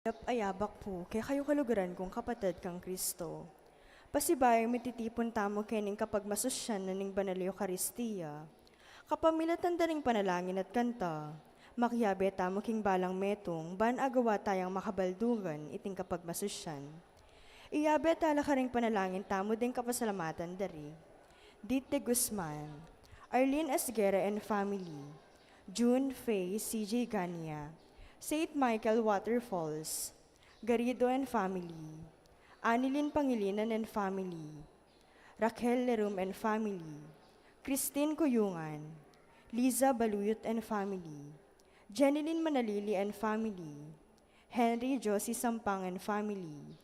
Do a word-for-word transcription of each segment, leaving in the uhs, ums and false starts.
Mayap a yabak pu kekayu, kaluguran kung kapatad kang Kristo. Pasibayu mititipun tamu kening kapagmasusyan na ning Banal a Eukaristia. Kapamilatan da ring panalangin at kanta, makiabe tamu king balang metung ban agawa tayang makabaldugan iting kapagmasusyan. Iabe tala karing panalangin tamu ding kapasalamatan da ri Dit de Guzman, Arlene Esguerra and family, June Faye C J Gania, Saint Michael Waterfalls, Garrido and family, Anilin Pangilinan and family, Raquel Lerum and family, Christine Cuyungan, Liza Baluyot and family, Jenilyn Manalili and family, Henry Josie Sampang and family,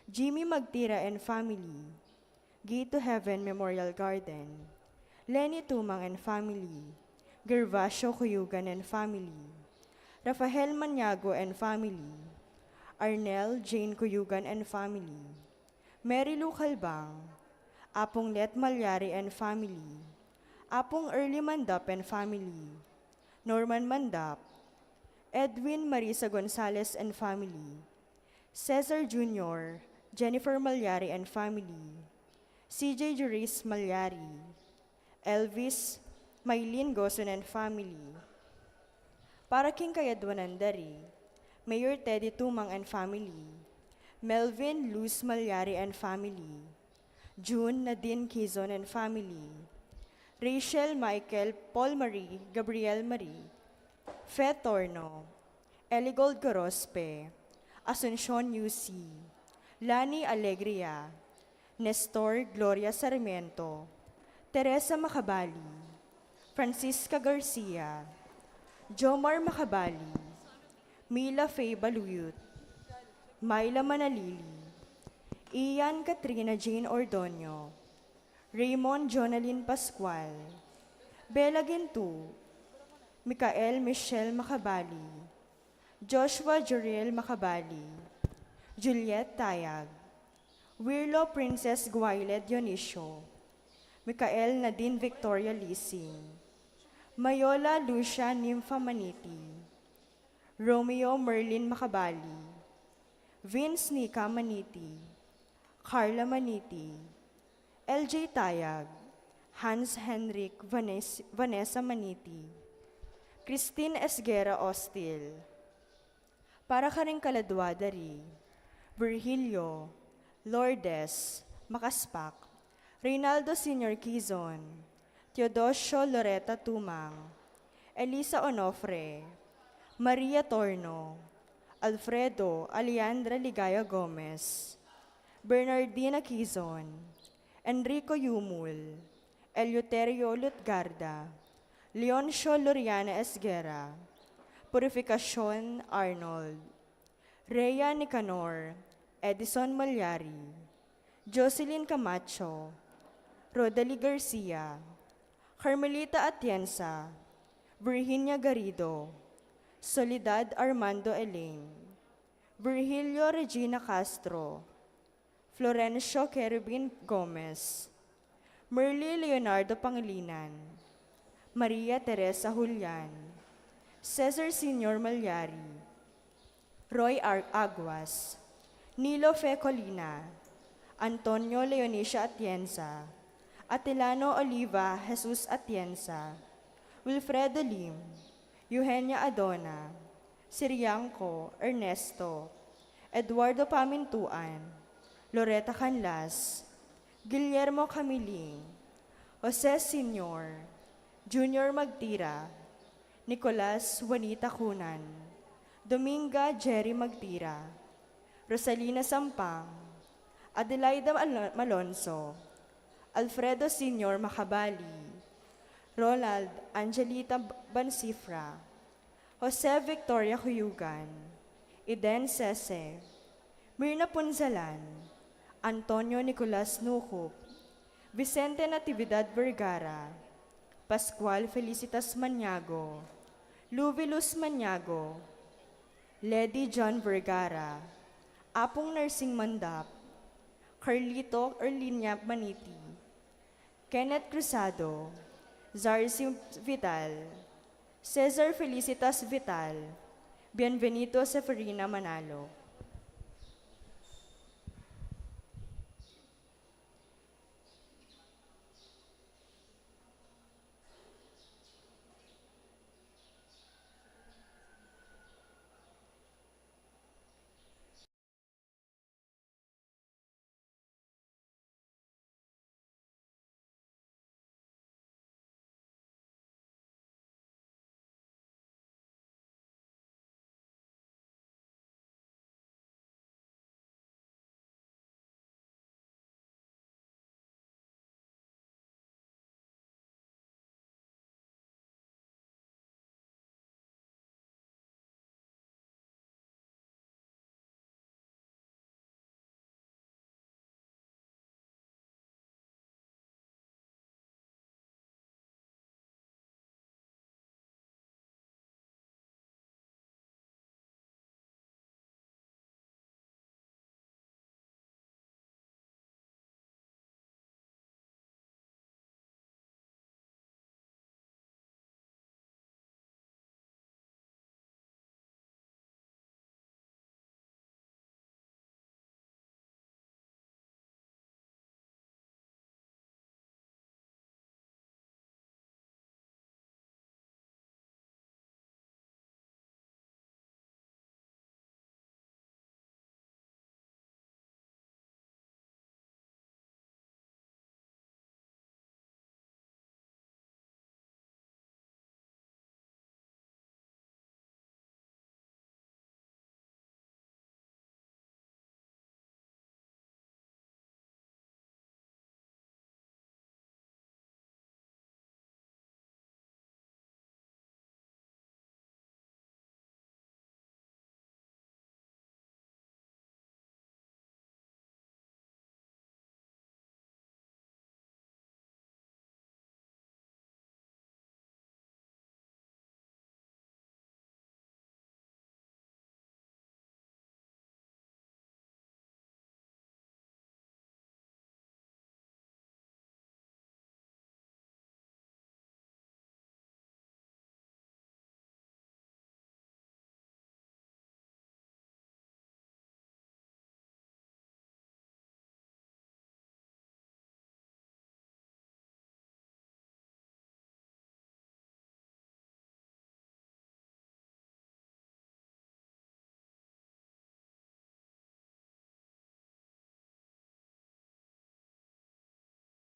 Jimmy Magtira and family, Gate to Heaven Memorial Garden, Lenny Tumang and family, Gervasio Cuyugan and family, Rafael Maniago and family, Arnel Jane Cuyugan and family, Mary Lou Calbang, Apung Let Malyari and family, Apung Early Mandap and family, Norman Mandap, Edwin Marisa Gonzalez and family, Cesar Junior, Jennifer Malyari and family, C J Juris Malyari, Elvis, Maylin Goson and family. Para king kayadwanan da ri Mayor Teddy Tumang and family, Melvin Luz Malyari and family, June Nadine Quizon and family, Rachel Michael Paul Marie Gabriel Marie, Fe Torno, Eligold Gorospe, Asuncion U C, Lani Alegria, Nestor Gloria Sarmiento, Teresa Macabali, Francisca Garcia, Jomar Macabali, Mila Faye Baluyut, Myla Manalili, Ian Katrina Jane Ordonio, Raymond Jonalyn Pascual, Bella Gintu, Michael Michelle Macabali, Joshua Juriel Macabali, Juliet Tayag, Wirlo Princess Guaile Dionisio, Michael Nadine Victoria Lising, Mayola Lucia Nympha Maniti, Romeo Merlin Macabali, Vince Nika Maniti, Carla Maniti, L J Tayag, Hans Henrik Vanes-, Vanessa Maniti, Christine Esguerra Ostil, para karing kaladwa da ri Virgilio, Lourdes, Makaspak, Reynaldo Senior Quizon, Teodosio Loreta Tumang, Elisa Onofre, Maria Torno, Alfredo Alejandra Ligaya Gomez, Bernardina Quizon, Enrico Yumul, Eleuterio Lutgarda, Leoncio Loriana Esguerra, Purificacion Arnold, Rhea Nicanor, Edison Malyari, Jocelyn Camacho, Rodalie Garcia, Carmelita Atienza, Virginia Garrido, Soledad Armando Elaine, Virgilio Regina Castro, Florencio Kerubin Gomez, Merly Leonardo Pangilinan, Maria Teresa Julian, Cesar Senior Malyari, Roy Ar-, Aguas, Nilo Fe Colina, Antonio Leonicio Atienza, Atilano Oliva Jesus Atienza, Wilfredo Lim, Eugenia Adona, Sirianco Ernesto, Eduardo Pamintuan, Loretta Canlas, Guillermo Camiling, Jose Senior, Junior Magtira, Nicolas Juanita Cunan, Dominga Jerry Magtira, Rosalina Sampang, Adelaida Mal-, Malonzo, Alfredo Senior Macabali, Ronald Angelita Bansifra, Jose Victoria Cuyugan, Eden Sese, Mirna Punzalan, Antonio Nicolas Nucup, Vicente Natividad Vergara, Pascual Felicitas Maniago, Louvilus Maniago, Lady John Vergara, Apung Nursing Mandap, Carlito Erlinia Maniti, Kenneth Cruzado, Zarzi Vital, Cesar Felicitas Vital, Bienvenido Seferina Manalo.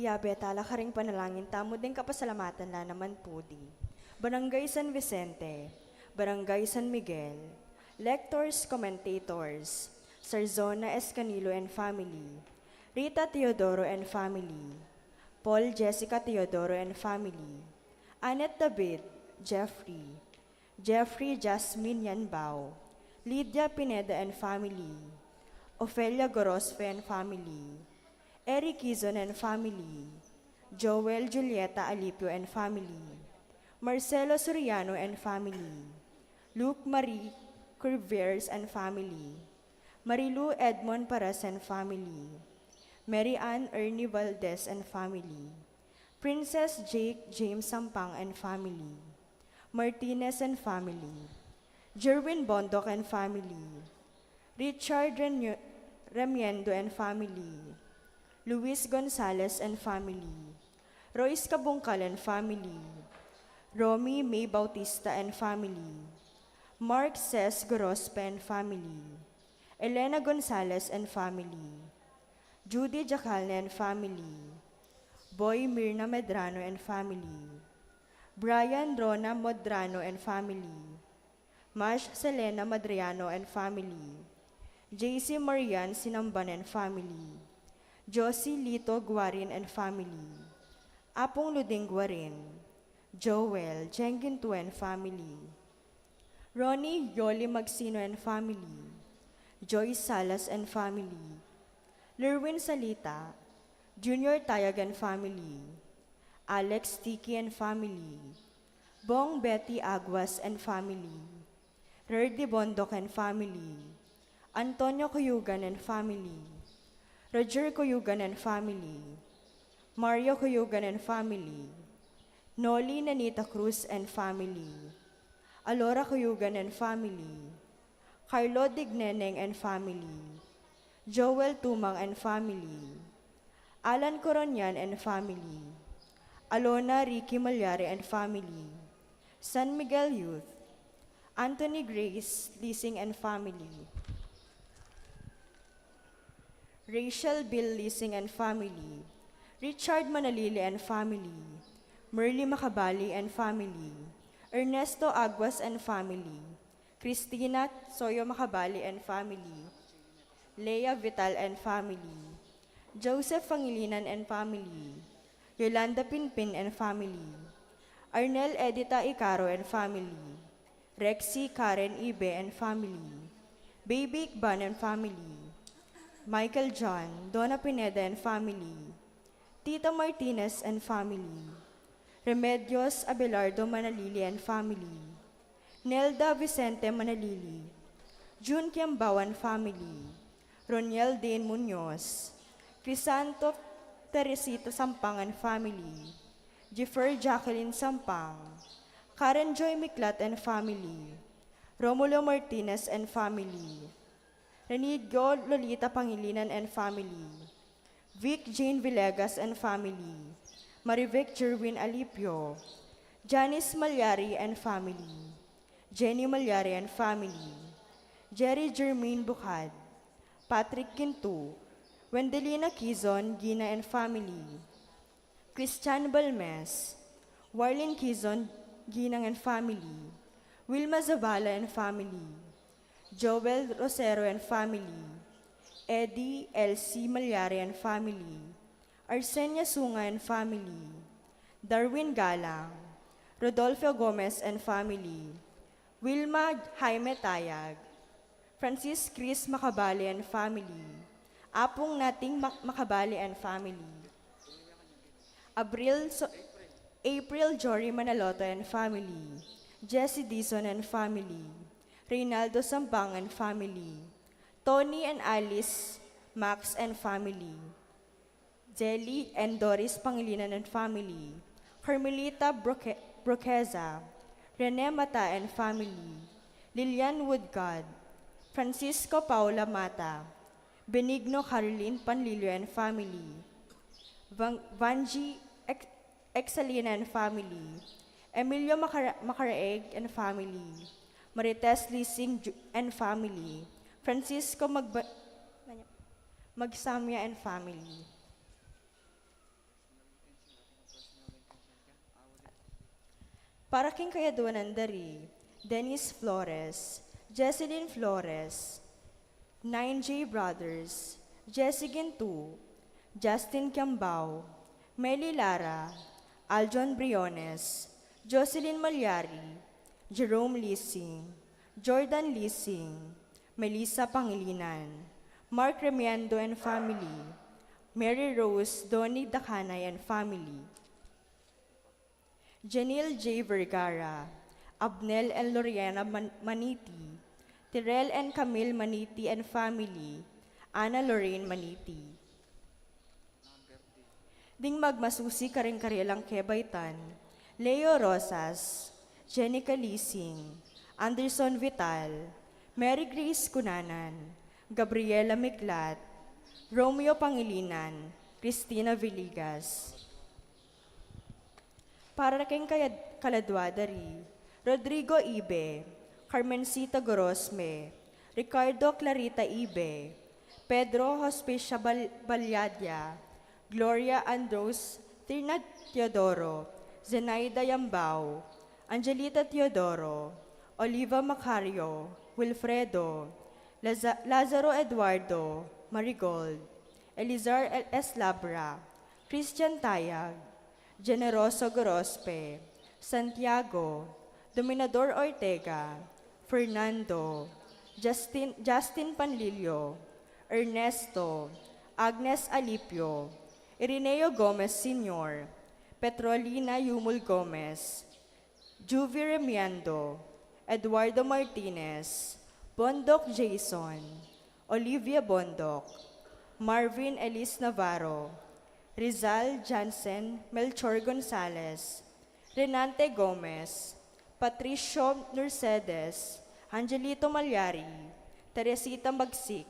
Iyabe tala karing panalangin tamu ding kapasalamatan la naman pudi. Barangay San Vicente, Barangay San Miguel, lectors, commentators, Sarzona Escanilo and family, Rita Teodoro and family, Paul Jessica Teodoro and family, Annette David, Jeffrey, Jeffrey Jasmine Yanbao, Lydia Pineda and family, Ofelia Gorospe and family, Eric Kizon and family, Joel Julieta Alipio and family, Marcelo Soriano and family, Luke Marie Curvers and family, Marilu Edmond Paras and family, Mary Ann Ernie Valdez and family, Princess Jake James Sampang and family, Martinez and family, Jerwin Bondoc and family, Richard Renyo-, Remiendo and family, Luis Gonzalez and family, Royce Cabungcal and family, Romy May Bautista and family, Mark Ses Gorospe and family, Elena Gonzalez and family, Judy Jacalne and family, Boy Mirna Medrano and family, Brian Rona Medrano and family, Mash Selena Madriano and family, J C Marian Sinamban and family, Josie Lito Guarin and family, Apung Luding Guarin, Joel Jenggintu and family, Ronnie Yoli Magsino and family, Joyce Salas and family, Lerwin Salita, Junior Tayag and family, Alex Tiki and family, Bong Betty Aguas and family, Rerdy Bondoc and family, Antonio Cuyugan and family, Roger Cuyugan and family, Mario Cuyugan and family, Noli Nanita Cruz and family, Alora Cuyugan and family, Carlo Digneneng and family, Joel Tumang and family, Alan Coronian and family, Alona Ricky Malyari and family, San Miguel Youth, Anthony Grace Lising and family, Rachel Bill Lising and family, Richard Manalili and family, Merly Macabali and family, Ernesto Aguas and family, Christina Soyo Macabali and family, Lea Vital and family, Joseph Pangilinan and family, Yolanda Pinpin and family, Arnel Edita Icaro and family, Rexy Karen Ibe and family, Baby Ikban and family, Michael John, Donna Pineda and family, Tita Martinez and family, Remedios Abelardo Manalili and family, Nelda Vicente Manalili, Jun Kiambao and family, Roniel Dane Muñoz, Crisanto Teresita Sampang and family, Jeffer Jacqueline Sampang, Karen Joy Miklat and family, Romulo Martinez and family, Renigo Lolita Pangilinan and family, Vic Jane Villegas and family, Marivic Jerwin Alipio, Janice Malyari and family, Jenny Malyari and family, Jerry Jermaine Bukad, Patrick Gintu, Wendelina Kizon Gina and family, Christian Balmes, Warlin Kizon Ginang and family, Wilma Zavala and family, Joel Rosero and family, Eddie L C Malyari and family, Arsenia Sunga and family, Darwin Galang, Rodolfo Gomez and family, Wilma Jaime Tayag, Francis Chris Macabali and family, Apung Nating Mac-, Macabali and family, Abril So-, April Jory Manaloto and family, Jesse Dizon and family, Reynaldo Sampang and family, Tony and Alice Max and family, Jelly and Doris Pangilinan and family, Carmelita Broque-, Broqueza, Rene Mata and family, Lilian Woodgod, Francisco Paula Mata, Benigno Caroline Panlilio and family, Van-, Vanji Ex-, Exalina and family, Emilio Macara-, Macaraeg and family, Marites Lising Ju-, and family, Francisco Magba-, Magsamia and family. Para king kayadwanan da ri Dennis Flores, Jesselyn Flores, Nine J Brothers, Jesse Gintu, Justin Kiambao, Meli Lara, Aljon Briones, Jocelyn Malyari, Jerome Lising, Jordan Lising, Melissa Pangilinan, Mark Remiendo and family, Mary Rose Donny Dacanay and family, Janil J Vergara, Abnel and Loriana Man-, Maniti, Tirel and Camille Maniti and family, Ana Lorraine Maniti. Ding magmasusi karing karelang kebaitan, Leo Rosas, Jenica Lising, Anderson Vital, Mary Grace Cunanan, Gabriela Miclat, Romeo Pangilinan, Cristina Villegas. Para king kayad-, kaladwa da ri Rodrigo Ibe, Carmencita Gorosme, Ricardo Clarita Ibe, Pedro Hospicia Bal-, Balyadia, Gloria Andros, Tirna Teodoro, Zenaida Yambao, Angelita Teodoro, Oliva Macario, Wilfredo, Laza-, Lazaro Eduardo, Marigold, Elizar El-, Eslabra, Christian Tayag, Generoso Gorospe, Santiago, Dominador Ortega, Fernando, Justin, Justin Panlilio, Ernesto, Agnes Alipio, Irineo Gomez Senior, Petrolina Yumul Gomez, Juvie Remiendo, Eduardo Martinez, Bondoc Jason, Olivia Bondoc, Marvin Elis Navarro, Rizal Jansen, Melchor Gonzalez, Renante Gomez, Patricio Mercedes, Angelito Malyari, Teresita Magsik,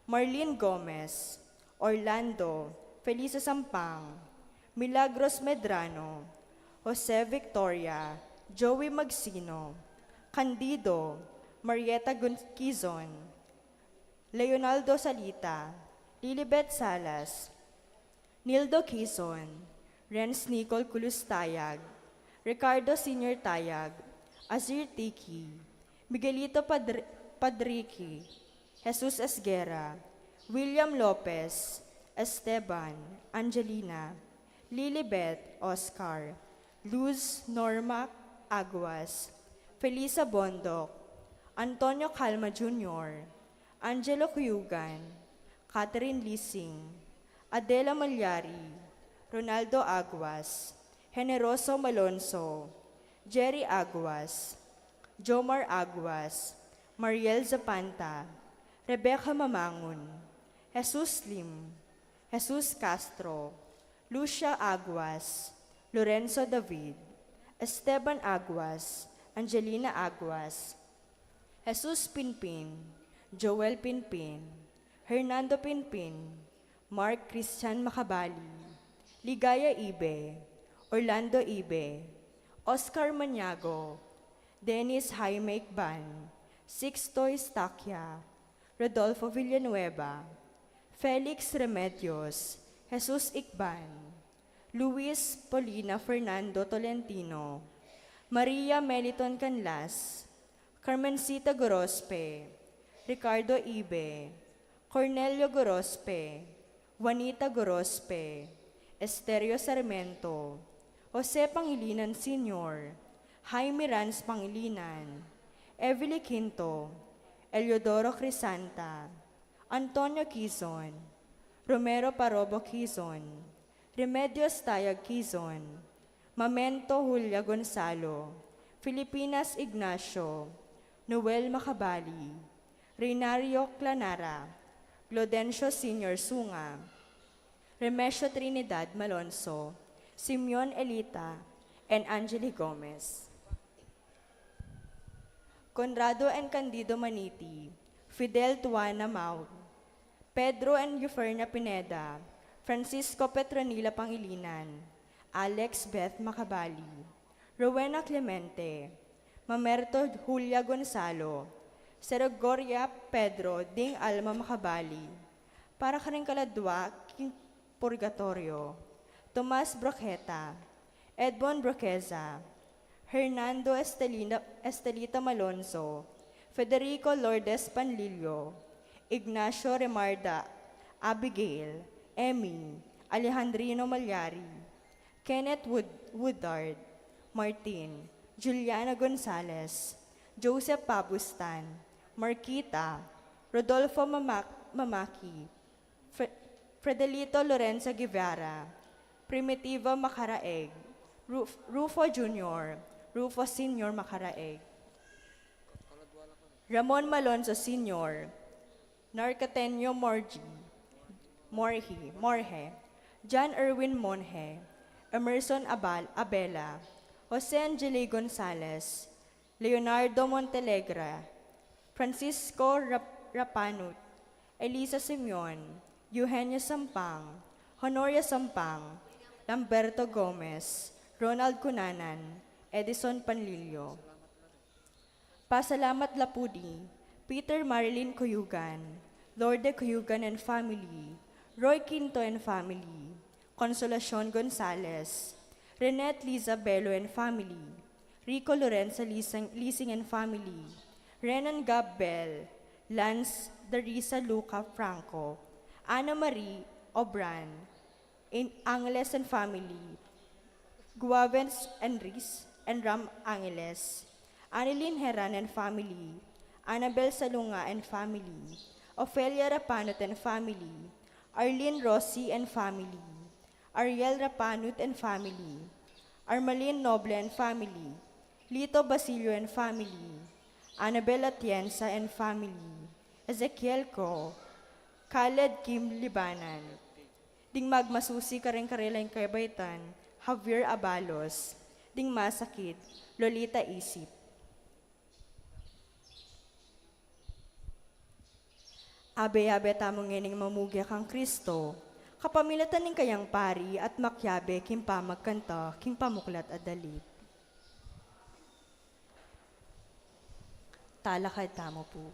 Marlene Gomez, Orlando, Felisa Sampang, Milagros Medrano, Jose Victoria, Joey Magsino, Candido, Marieta Gun-, Quizon, Leonardo Salita, Lilibet Salas, Nildo Quizon, Renz Nicol Culus Tayag, Ricardo Senior Tayag, Azir Tiki, Miguelito Padr-, Padrique, Jesus Esguerra, William Lopez, Esteban, Angelina, Lilibet, Oscar, Luz, Norma Aguas, Felisa Bondoc, Antonio Calma Junior, Angelo Cuyugan, Catherine Lising, Adela Malyari, Ronaldo Aguas, Generoso Malonzo, Jerry Aguas, Jomar Aguas, Mariel Zapanta, Rebecca Mamangun, Jesus Lim, Jesus Castro, Lucia Aguas, Lorenzo David, Esteban Aguas, Angelina Aguas, Jesus Pinpin, Joel Pinpin, Hernando Pinpin, Mark Christian Macabali, Ligaya Ibe, Orlando Ibe, Oscar Maniago, Dennis Jaime Icban, Sixto Estaquia, Rodolfo Villanueva, Felix Remedios, Jesus Icban, Luis Paulina Fernando Tolentino, Maria Meliton Canlas, Carmencita Gorospe, Ricardo Ibe, Cornelio Gorospe, Juanita Gorospe, Esterio Sarmiento, Jose Pangilinan Senior, Jaime Ranz Pangilinan, Evely Quinto, Eliodoro Crisanta, Antonio Quizon, Romero Parobo Quizon, Remedios Tayag Quizon, Mamento Julia Gonzalo, Filipinas Ignacio, Noel Macabali, Reinario Clanara, Glodencio Senior Sunga, Remesio Trinidad Malonzo, Simeon Elita, and Angeli Gomez. Conrado and Candido Maniti, Fidel Tuana Mau, Pedro and Eufernia Pineda, Francisco Petronila Pangilinan, Alex Beth Macabali, Rowena Clemente, Mamerto Julia Gonzalo, Seregoria Pedro ding Alma Macabali, para karing kaladwa king purgatorio, Tomas Broqueta, Edmond Broqueza, Hernando Estelina, Estelita Malonzo, Federico Lourdes Panlilio, Ignacio Remarda, Abigail, Emmy, Alejandrino Malyari, Kenneth Wood-, Woodard, Martin, Juliana Gonzalez, Joseph Pabustan, Marquita, Rodolfo Mamak-, Mamaki, Fre-, Fredelito Lorenzo Guevara, Primitivo Macaraeg, Ruf-, Rufo Junior, Rufo Senior Macaraeg, Ramon Malonzo Senior, Narcatenio Morgi, Morgi, Morge, John Erwin Monje, Emerson Abal-, Abela, Jose Angeli Gonzalez, Leonardo Montelegre, Francisco Rap-, Rapanut, Elisa Simeon, Eugenia Sampang, Honoria Sampang, Lamberto Gomez, Ronald Cunanan, Edison Panlilio. Pasalamat la pu di Peter Marilyn Cuyugan, Lorde Cuyugan and family, Roy Quinto and family, Consolacion Gonzalez, Renette Liza Bello and family, Rico Lorenzo Lising, Lising and family, Renan Gab Bell, Lance Darisa Luca Franco, Ana Marie Obran, in Angeles and family, Guavens Enris and Ram Angeles, Annelyn Heran and family, Annabel Salunga and family, Ofelia Rapanut and family, Arlene Rossi and family, Ariel Rapanut and family, Armalin Noble and family, Lito Basilio and family, Annabel Atienza and family, Ezekiel Co, Khaled Kim Libanan, ding magmasusi kareng karelang kabaitan, Javier Abalos, ding masakit, Lolita Isip. Abe-abe tamu ngening mamuge kang Kristo, kapamilatan ning kayang pari at makiabe king pamagkanta king pamuklat a dalit. Talakad tamu pu.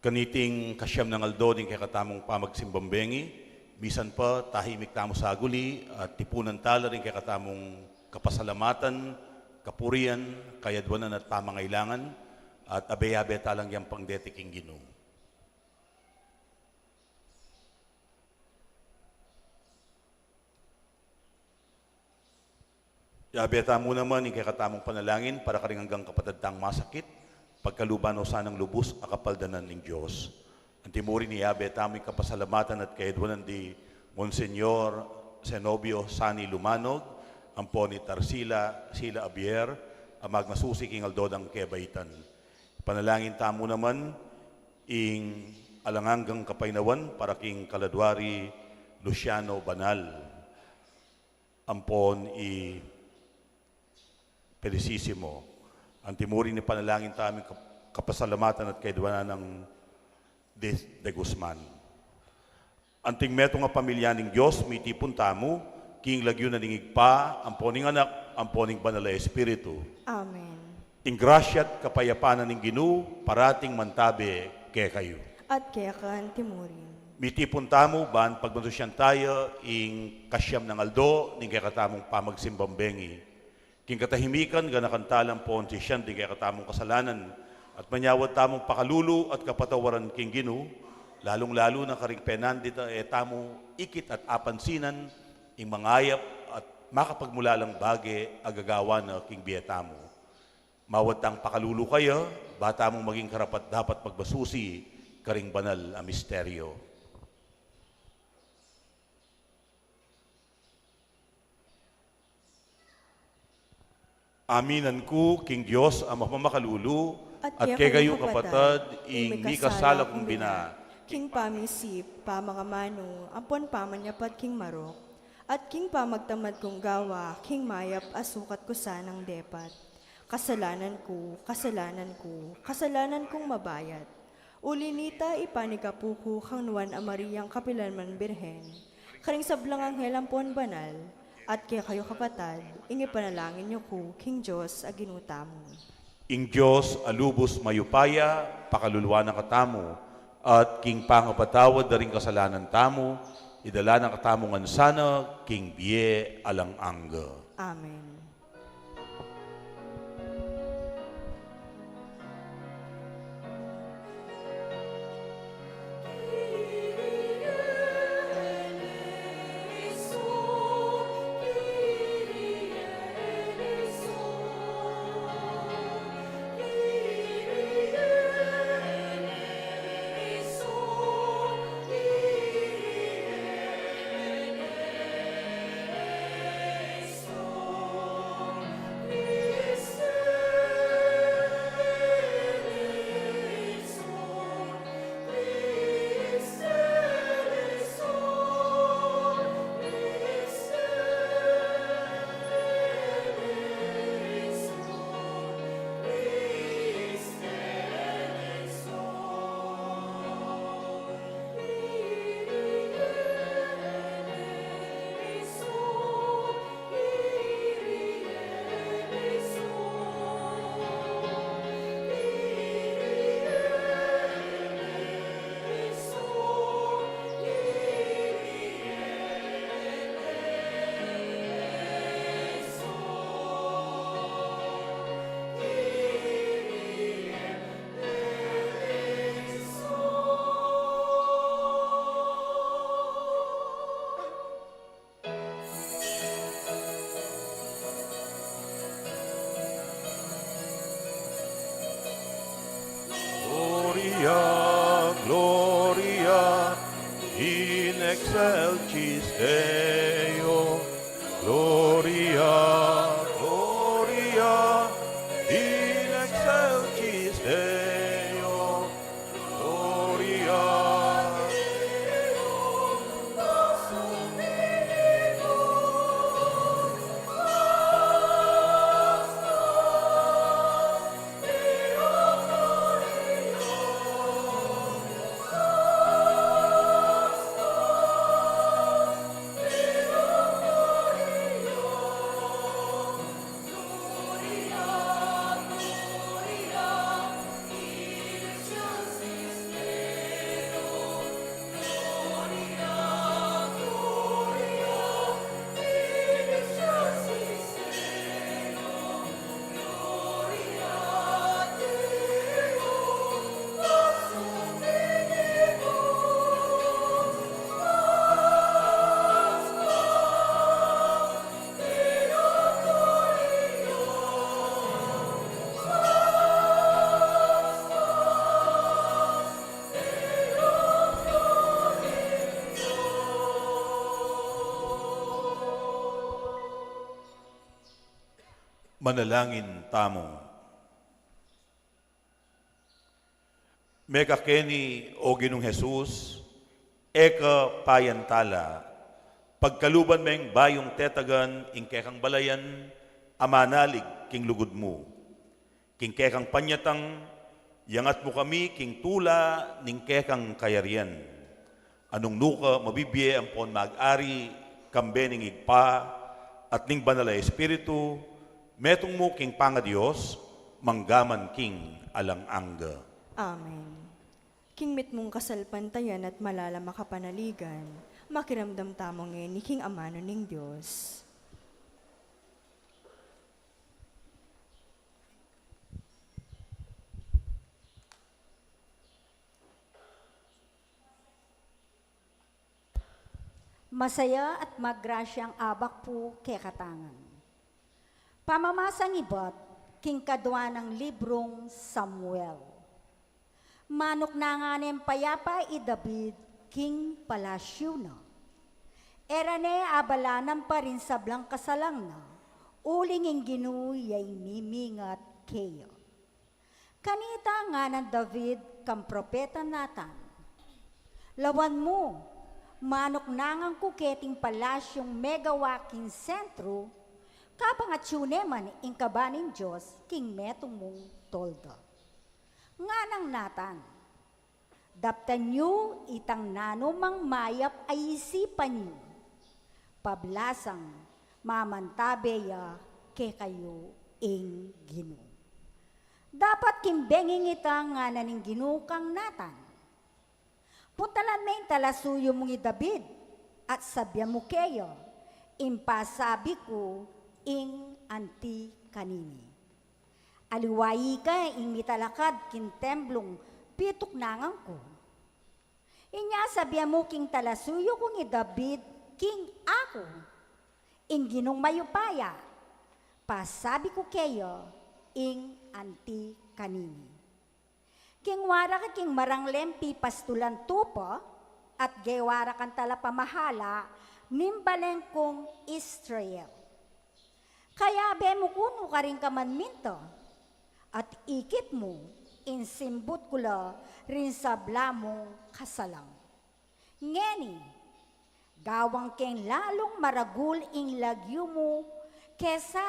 Kaniting kasiam nang aldo ning kekatamung pamagsimbang bengi, misan pa tahimik tamu saguli at tipunan tala ring kekatamung kapasalamatan, kapurian, kayadwanan at pamangailangan, at abe-abe talang yampang deti king Ginu. Yabe tamu naman ing kekatamung panalangin para karing anggang kapatad tang masakit, pagkaluban no sanang lubus a kapaldanan ning Dios. Antimurin iyabe tamu ing kapasalamatan at kayadwanan di Monsignor Zenobio Sani Lumanog, ampo ni Tarsila Sila Abier, a magmasusi king aldo dang kebaitan. Panalangin tamu naman ing alang anggang kapaynawan para king kaladwa ri Luciano Banal ampon i Felicissimo. Antimurin ipanalangin tamu ing kap-, kapasalamatan at kayadwanan nang De, De Guzman. Anting metung a pamilya ning Dios, mitipun tamu king lagyu na ning Ibpa, ampo ning Anak, ampo ning Banal a Espiritu. Amen. Ing grasya at kapayapan na ning Ginu parating mantabe kekayu. At keka antimurin. Mitipun tamu ban pagmasusian taya ing kasiam nang aldo ning kekatamung pamagsimbang bengi. King katahimikan, ganakan tala ampon sisian ding kekatamung kasalanan at manyawad tamung pakalulu at kapatawaran king Ginu, lalung-lalu na karing penandit a e tamu ikit at apansinan ing mangayap at makapagmulalang bage a gagawan na king bie tamu. Mawad tang pakalulu kaya, ba tamung maging karapat-dapat magmasusi karing banal a misteryo. Aminan ku king Dios a mapamakalulu, at kekayu kapatad, ing mikasala kung bina, king pamisip, pamangamanu, ampon pamanyapat king marok, at king pamagtamad kung gawa, king mayap a sukat ku sanang depat. Kasalanan ku, kasalanan ku, kasalanan kung mabayat. Uli nita, ipanyawad ku kang Nuan a Mariang kapilan man Birhen, karing sablang anghel ampon banal, at kekayu kapatad, ing ipanalangin yu ku king Dios a Ginu tamu. Ing Dios a lubus mayupaya, pakaluluan na katamu, at king pangapatawad da ring kasalanan tamu, idala na katamu ngan sana king bie alang angga. Amen. Gloria, Gloria in excelsis Deo. Gloria, Gloria in excelsis Deo. Gloria. Manalangin tamu. Mekakeni, O Ginung Jesus, e ka payantala, pagkaluban meng bayung tetagan ing kekang balayan a manalig king lugud mu. King kekang panyatang, iyangat mu kami king tula ning kekang kayarian. Anung nuka mabibie ampon mag-ari, kambe ning Ibpa, at ning Banal a Espiritu, metung mu king pangaDios, manggaman king alang angga. Amen. King mitmung kasalpantayan at malalam a kapanaligan, makiramdam tamu ngeni king amanu ning Dios. Masaya at magrasyang abak pu kekatang ngan. Pamamasang ibat king kadua nang librung Samuel. Manuknangan neng payapa i David king palasyu na. E ra ne abalanan pa ring sablang kasalang na, uling ing Ginu ya ing mimingat keya. Kanita ngana nang David kang propetang Natan, "Lawan mu, manuknangan ku keting palasyung megawa king sentru, kabang atyu ne man ing kaba ning Dios king metung mung tolda." Nganang Natan, "Daptan yu itang nanumang mayap a isipan yu, pablasang mamantabe ya kekayu ing Ginu." "Dapat king benging ita," ngana ning Ginu kang Natan. "Puntalan me ing talasuyu mung i David, at sabian mu keya, ing pasabi ku ing anti kanini. Aliwa ika ing mitalakad king templung pituknangan ku. Inya sabian mu king talasuyu kung i David, king aku, ing Ginung mayupaya, pasabi ku keya ing anti kanini. King wara ka king marangleng pipastulan tupa, at gewa ra kang talapamahala ning baleng kung Israel. Kayabe mu ku nu karing kamanminta, at ikit mu ing simbut ku la ring sabla mung kasalang. Ngeni, gawan keng lalung maragul ing lagyu mu kesa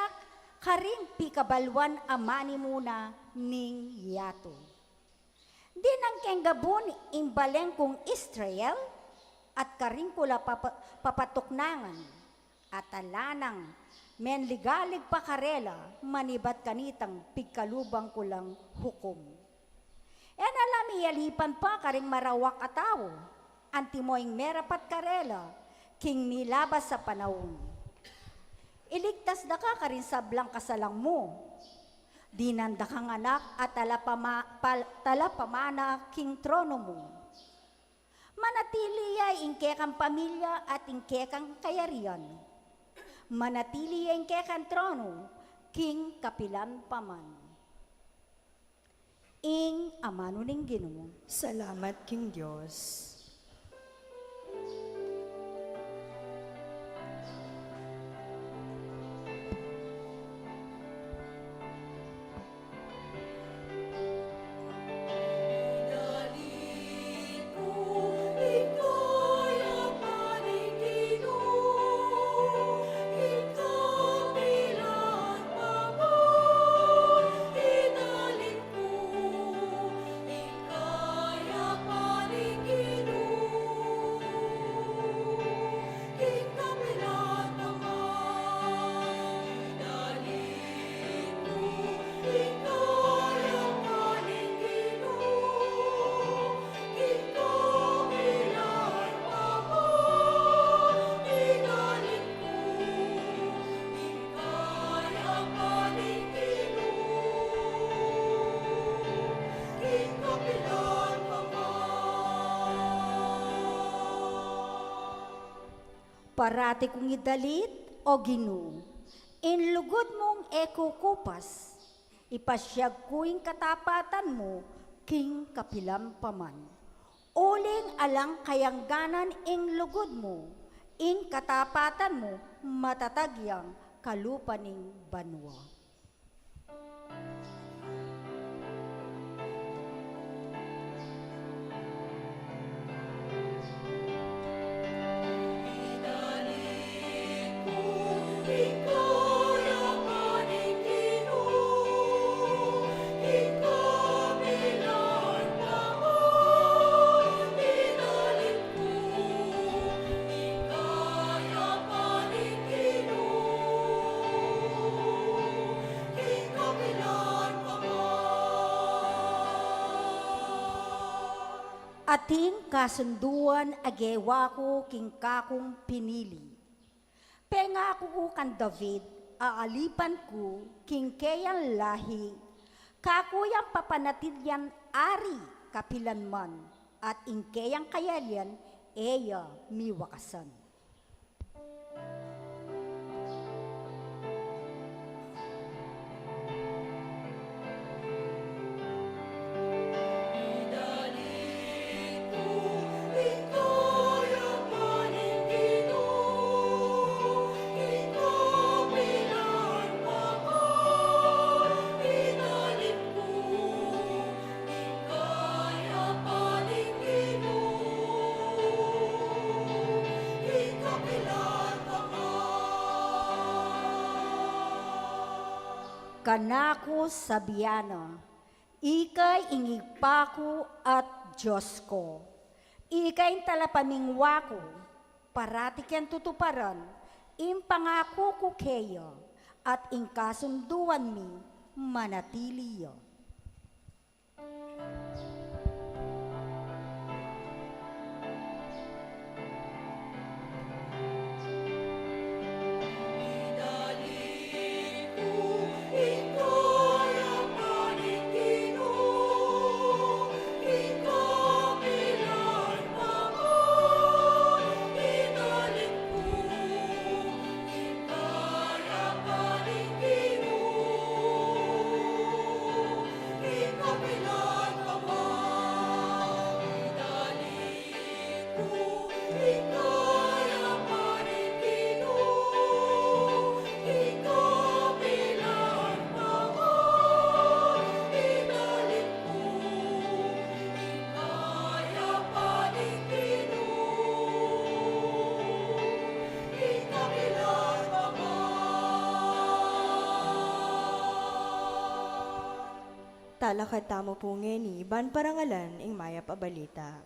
karing pikabaluan a manimuna ning yatu. Dinan keng gabun ing baleng kung Israel, at karin ku la papa-, papatuknangan, at ala nang menligalig pa karela manibat kanitang pigkaluban ku lang hukum. E na la miyalipan pa karing marawak a tau, antimo ing merapat karela king milabas a panaun. Iligtas da ka karing sablang kasalang mu. Dinan da kang anak a talapama-, pal-, talapamana king tronu mu. Manatili ya ing kekang pamilya at ing kekang kayarian. Manatili ya ing kekang tronu king kapilan pa man." Ing amanu ning Ginu. Salamat king Dios. Parati kung idalit, O Ginu, ing lugud mung e kukupas, ipasiag ku ing katapatan mu king kapilan pa man. Uling alang kayangganan ing lugud mu, ing katapatan mu matatag yang kalupa ning banua. Ating kasunduan a gewa ku king kakung pinili. Pengaku ku kang David a alipan ku king keyang lahi, kaku yang papanatilian ari kapilanman, at ing keyang kayarian e ya miwakasan. Kanaku sabian na, "Ika ing Ibpa ku at Dios ku, ika ing talapamingwa ku." Parati keng tutuparan ing pangaku ku keya, at ing kasunduan mi manatili ya. Talakad tamu pu ngeni ban parangalan ing mayap a balita.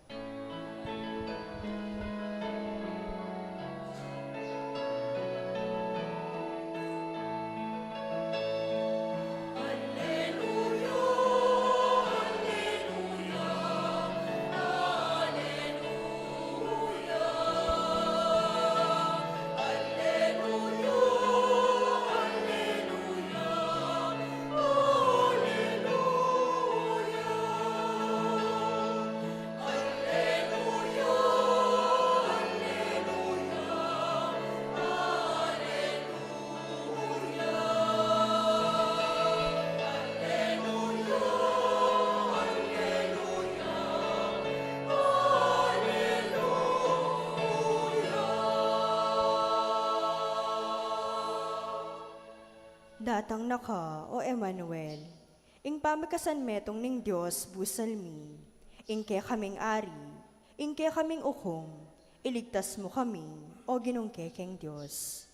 Datang na ka, o Emmanuel, ing pamikasanmetung ning Dios busal mi. Ing kekaming Ari, ing kekaming Ukung, iligtas mu kami, o Ginung kekeng Dios.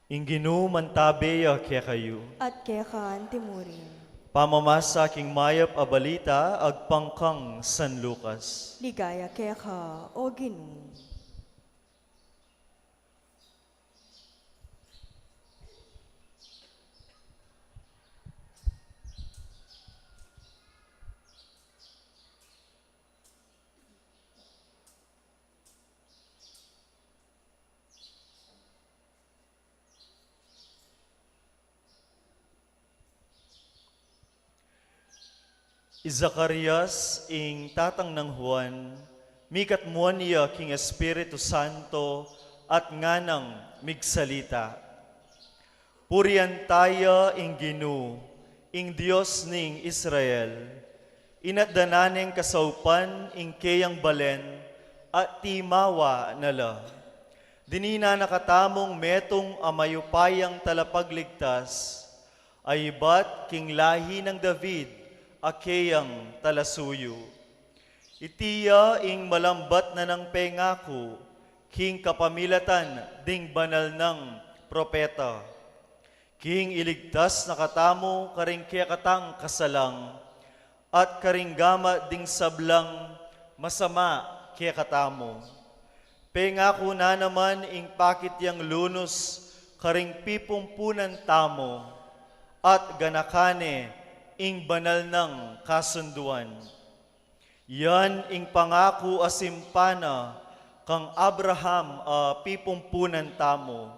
Ing Ginu mantabe ya kekayu. At keka antimurin. Pamamasa king mayap a balita agpang kang San Lucas. Ligaya keka, o Ginu. I Zacarias, ing tatang nang Juan, mikatmuan ya king Espiritu Santo at nganang migsalita, "Purian taya ing Ginu, ing Dios ning Israel. Inatdanan neng kasaupan ing keyang balen at timawa na la. Dininan na katamung metung a mayupayang talapagligtas, a ibat king lahi nang David a keyang talasuyu. Iti ya ing malambat na nang pengaku king kapamilatan ding banal nang propeta, king iligtas na katamu karing kekatang kasalang at karing gamat ding sablang masama kekatamu. Pengaku na naman ing pakit yang lunus karing pipumpunan tamu, at ganakan ne ing banal nang kasunduan. Yan ing pangaku a simpan na kang Abraham a pipumpunan tamu,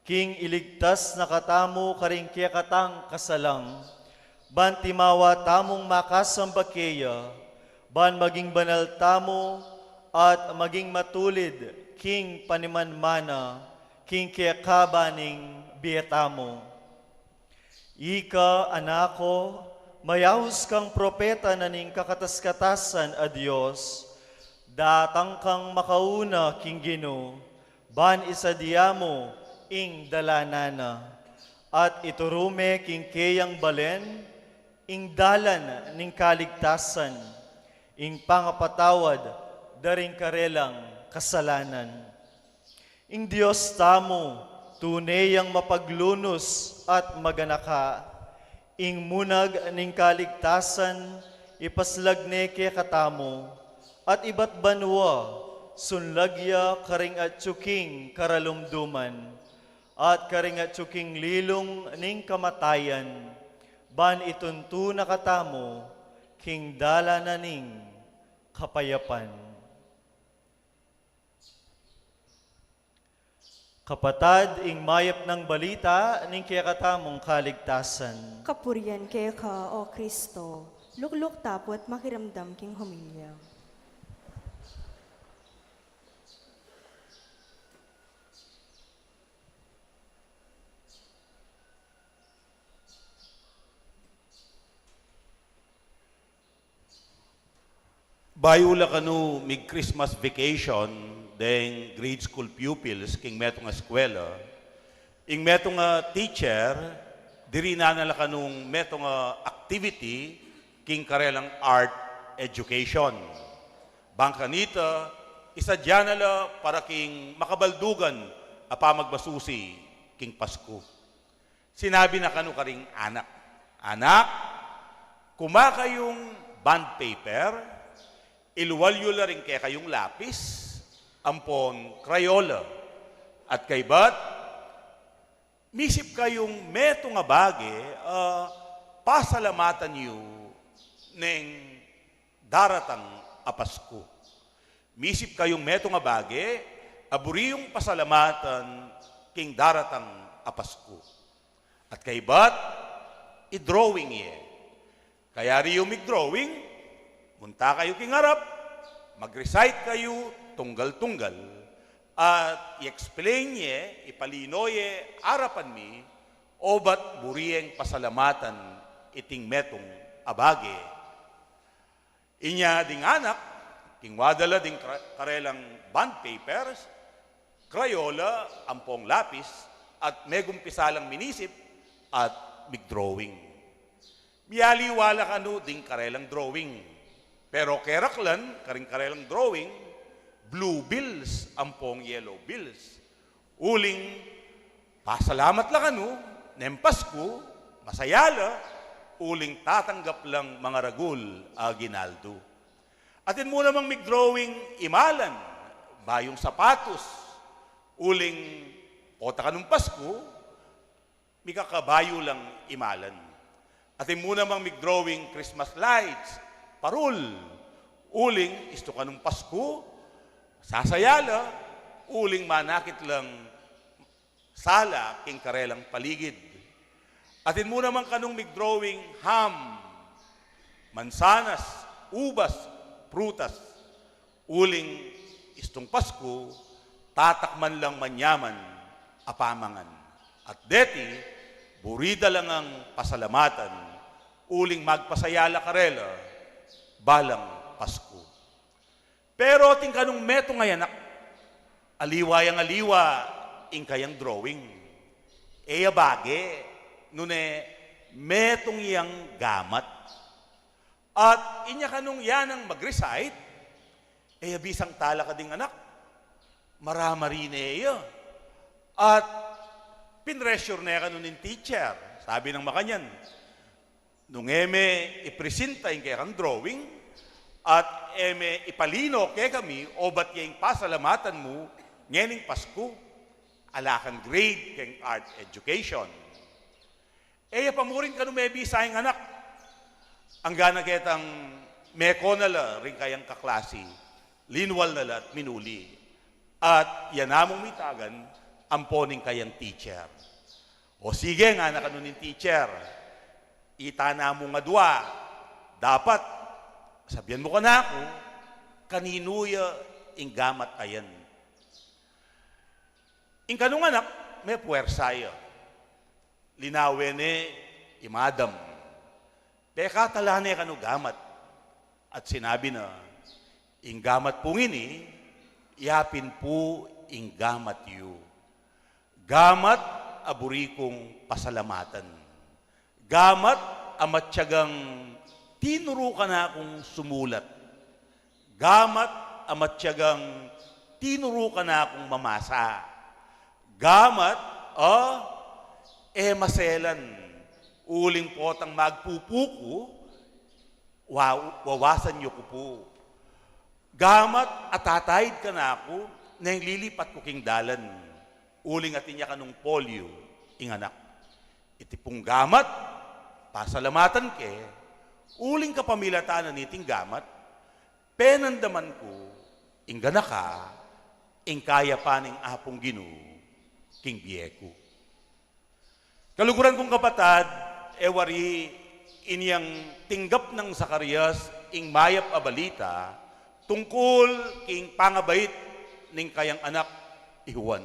king iligtas na katamu karing kekatang kasalang, ban timawa tamung makasamba keya, ban maging banal tamu at maging matulid king panimanmana king kekaban ning bie tamu. Ika, anak ku, mayaus kang propeta na ning kakatas-katasan a Dios, datang kang makauna king Ginu, ban isadia mu ing dalanan na, at ituru me king keyang balen ing dalan ning kaligtasan, ing pangapatawad da ring karelang kasalanan. Ing Dios tamu, tune yang mapaglunus at maganaka. Ing munag ning kaligtasan ipaslag ne kekatamu, at ibat banua sunlag ya karing atyu king karalumduman, at karing atyu king lilung ning kamatayan, ban ituntu na katamu king dalan na ning kapayapan." Kapatad, ing mayap nang balita ning kekatamung kaligtasan. Kapurian keka, O Kristo. Lukluk ta pu at makiramdam king homilya. Bayu la kanu mig-Christmas vacation deng grade school pupils king metung a eskwela, ing metung a teacher, dirinan na la kanung metung a activity king karelang art education. Bang kanita, isadya na la para king makabaldugan a pamagbasusi king Pasku. Sinabi na kanu karing anak, "Anak, kuma kayung bond paper, ilual yu la ring kekayung lapis ampon Crayola, at kaybat, misip kayung metung a bage, ah, pasalamatan yu neng daratang a Pasku. Misip kayung metung a bage a buri yung pasalamatan king daratang a Pasku. At kaybat, i-drawing ye. Kayari yu mig-drawing, munta kayu king arap, mag-recite kayu tunggal-tunggal, at i-explain ye, ipalino ye arapan mi, obat buri yeng pasalamatan iting metung a bage." Inya ding anak, kingwa da la ding kra-, karelang bond papers, Crayola ampong lapis, at megumpisa lang minisip at mig-drawing. Mialiwa la kanu ding karelang drawing. Pero keraklan karing karelang drawing, blue bills ampong yellow bills. Uling pasalamat la kanu neng Pasku, masaya la, uling tatanggap lang mangaragul a aguinaldo. Atin mu namang mig-drawing imalan, bayung sapatos, uling pota kanung Pasku, mikakabayu lang imalan. Atin mu namang mig-drawing Christmas lights, parol, uling istu kanung Pasku, sasaya la, uling manakit lang sala king karelang paligid. Atin mu naman kanung mig-drawing ham, mansanas, ubas, prutas. Uling istung Pasku, tatakman lang manyaman a pamangan. At deti, buri da lang a pasalamatan, uling magpasaya la karela, balang Pasku. Pero atin kanung metung a anak, aliwa yang aliwa ing kayang drawing. E ya bage, nune metung yang gamat. At inya kanung yanang mag-recite, e ya bisang talakad ing anak. Maramari ne ya. At pinressure ne kanu ning teacher. Sabi nang makanyan, "Nung e me ipresinta ing kekang drawing, at e me ipalino kekami obat ya ing pasalamatan mu ngening Pasku, ala kang grade keng art education." E ya pamurin kanu mebisa ing anak. Anggang ketang meko na la ring kayang kaklasi, linwal na la at minuli. At ya namung mitagan, ampo ning kayang teacher. "O sige," ngana kanu ning teacher, "ita na mung adwa, dapat sabian mu kanaku, kaninu ya ing gamat a yan?" Ing kanung anak, mepuersa ya. Linawe ne i madam. Pekatala ne kanu gamat. At sinabi na, "Ing gamat pung ini, yapin pu ing gamat yu. Gamat a buri kung pasalamatan. Gamat a matyagang tinuru kanakung sumulat. Gamat a matyagang tinuru kanakung mamasa. Gamat a e maselan, uling potang magpupu ku, wa-, wawasan yu ku pu. Gamat a tataid kanaku neng lilipat ku king dalan." Uling atin ya kanung polio ing anak. "Iti pung gamat, pasalamatan ke, uling kapamilatan na niting gamat, penandaman ku ing ganaka, ing kayapan ning Apung Ginu king bie ku." Kaluguran kung kapatad, e wari inyang tinggap nang Zacarias ing mayap a balita tungkul king pangabait ning kayang anak i Juan.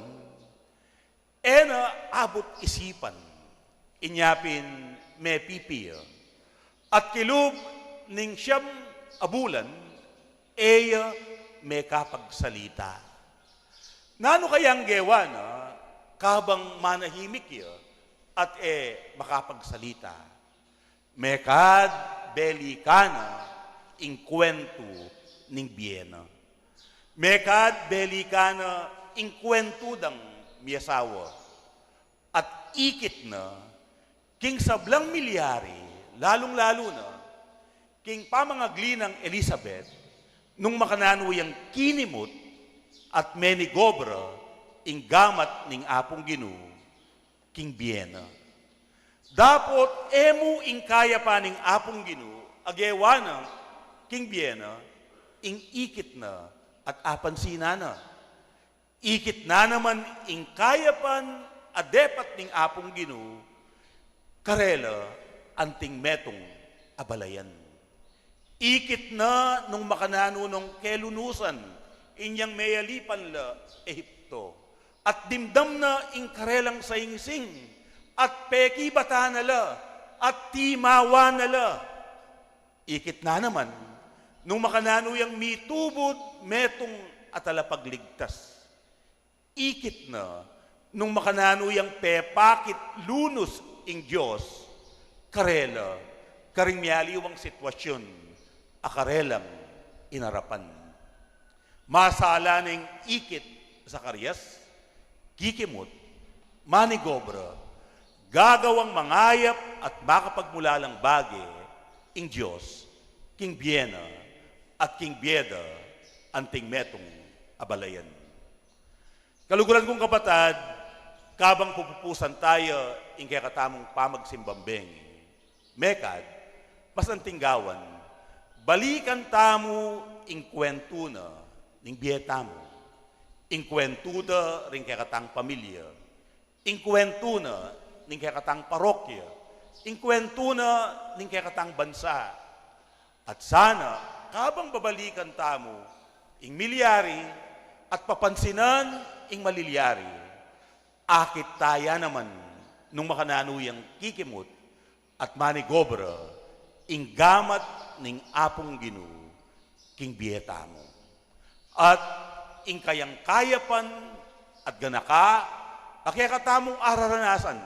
E na abut isipan, inya pin mepipi ya. At kilub ning siyam a bulan, e ya mekapagsalita. Nanu kayang gewa na kabang manahimik ya at e makapagsalita? Mekad belikan na ing kwentu ning bie na. Mekad belikan na ing kwentu dang miasawa. At ikit na king sablang milyari, lalung-lalu na king pamangagli nang Elizabeth, nung makananu yang kinimut at menigobra ing gamat ning Apung Ginu king bie na. Dapot e mu ing kayapan ning Apung Ginu a gewa na king bie na, ing ikit na at apansinan na. Ikit na naman ing kayapan a depat ning Apung Ginu karela anting metung a balayan. Ikit na nung makananu nong kelunusan inyang meyalipan la Ehipto, at dimdam na ing karelang saingsing, at pekibatan na la, at timawa na la. Ikit na naman nung makananu yang mitubud metung a talapagligtas. Ikit na nung makananu yang pepakit lunus ing Dios karela karing mialiwang sitwasyun a karelang inarapan. Masala neng ikit, Zacarias, kikimut, manigobra, gagawang mangayap at makapagmulalang bage ing Dios king bie na at king bie da anting metung a balayan. Kaluguran kung kapatad, kabang pupupusan taya ing kekatamung pamagsimbang bengi, mekad, mas anting gawan, balikan tamu ing kwentu na ning bie tamu, ing kwentu da ring kekatang pamilya, ing kwentu na ning kekatang parokya, ing kwentu na ning kekatang bansa, At sana, kabang babalikan tamu ing milyari at papansinan ing malilyari, akit taya naman nung makananu yang kikimut at manigobra ing gamat ning Apung Ginu king bie tamu. At ing kayang kayapan at ganaka a kekatamung araranasan,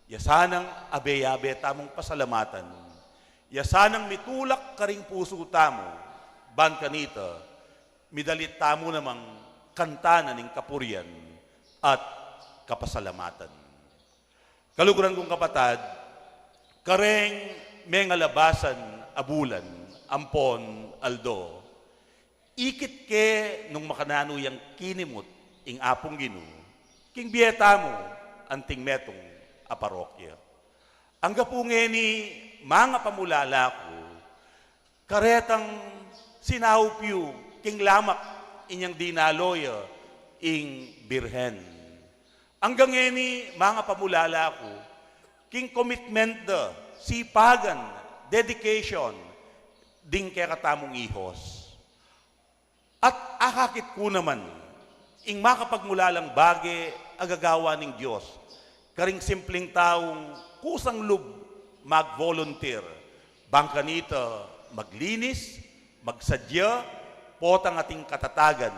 ya sanang abe-abe tamung pasalamatan, ya sanang mitulak karing pusu tamu, ban kanita, midalit tamu namang kantanan ing kapurian at kapasalamatan. Kaluguran kung kapatad, kareng mengalabasan a bulan ampon aldo, ikit ke nung makananu yang kinimut ing Apung Ginu king bie tamu anting metung a parokya. Angga pu ngeni, manga pamulala ku, karetang sinaup yu king lamak inyang dinalo ya ing Birhen. Angga ngeni, manga pamulala ku, king commitment da, sipagan, dedication ding kekatamung ihos. At akakit ku naman ing makapagmulalang bage a gagawan ning Dios karing simpling taung kusang lub mag-volunteer, ban kanita maglinis, magsadya, potang ating katatagan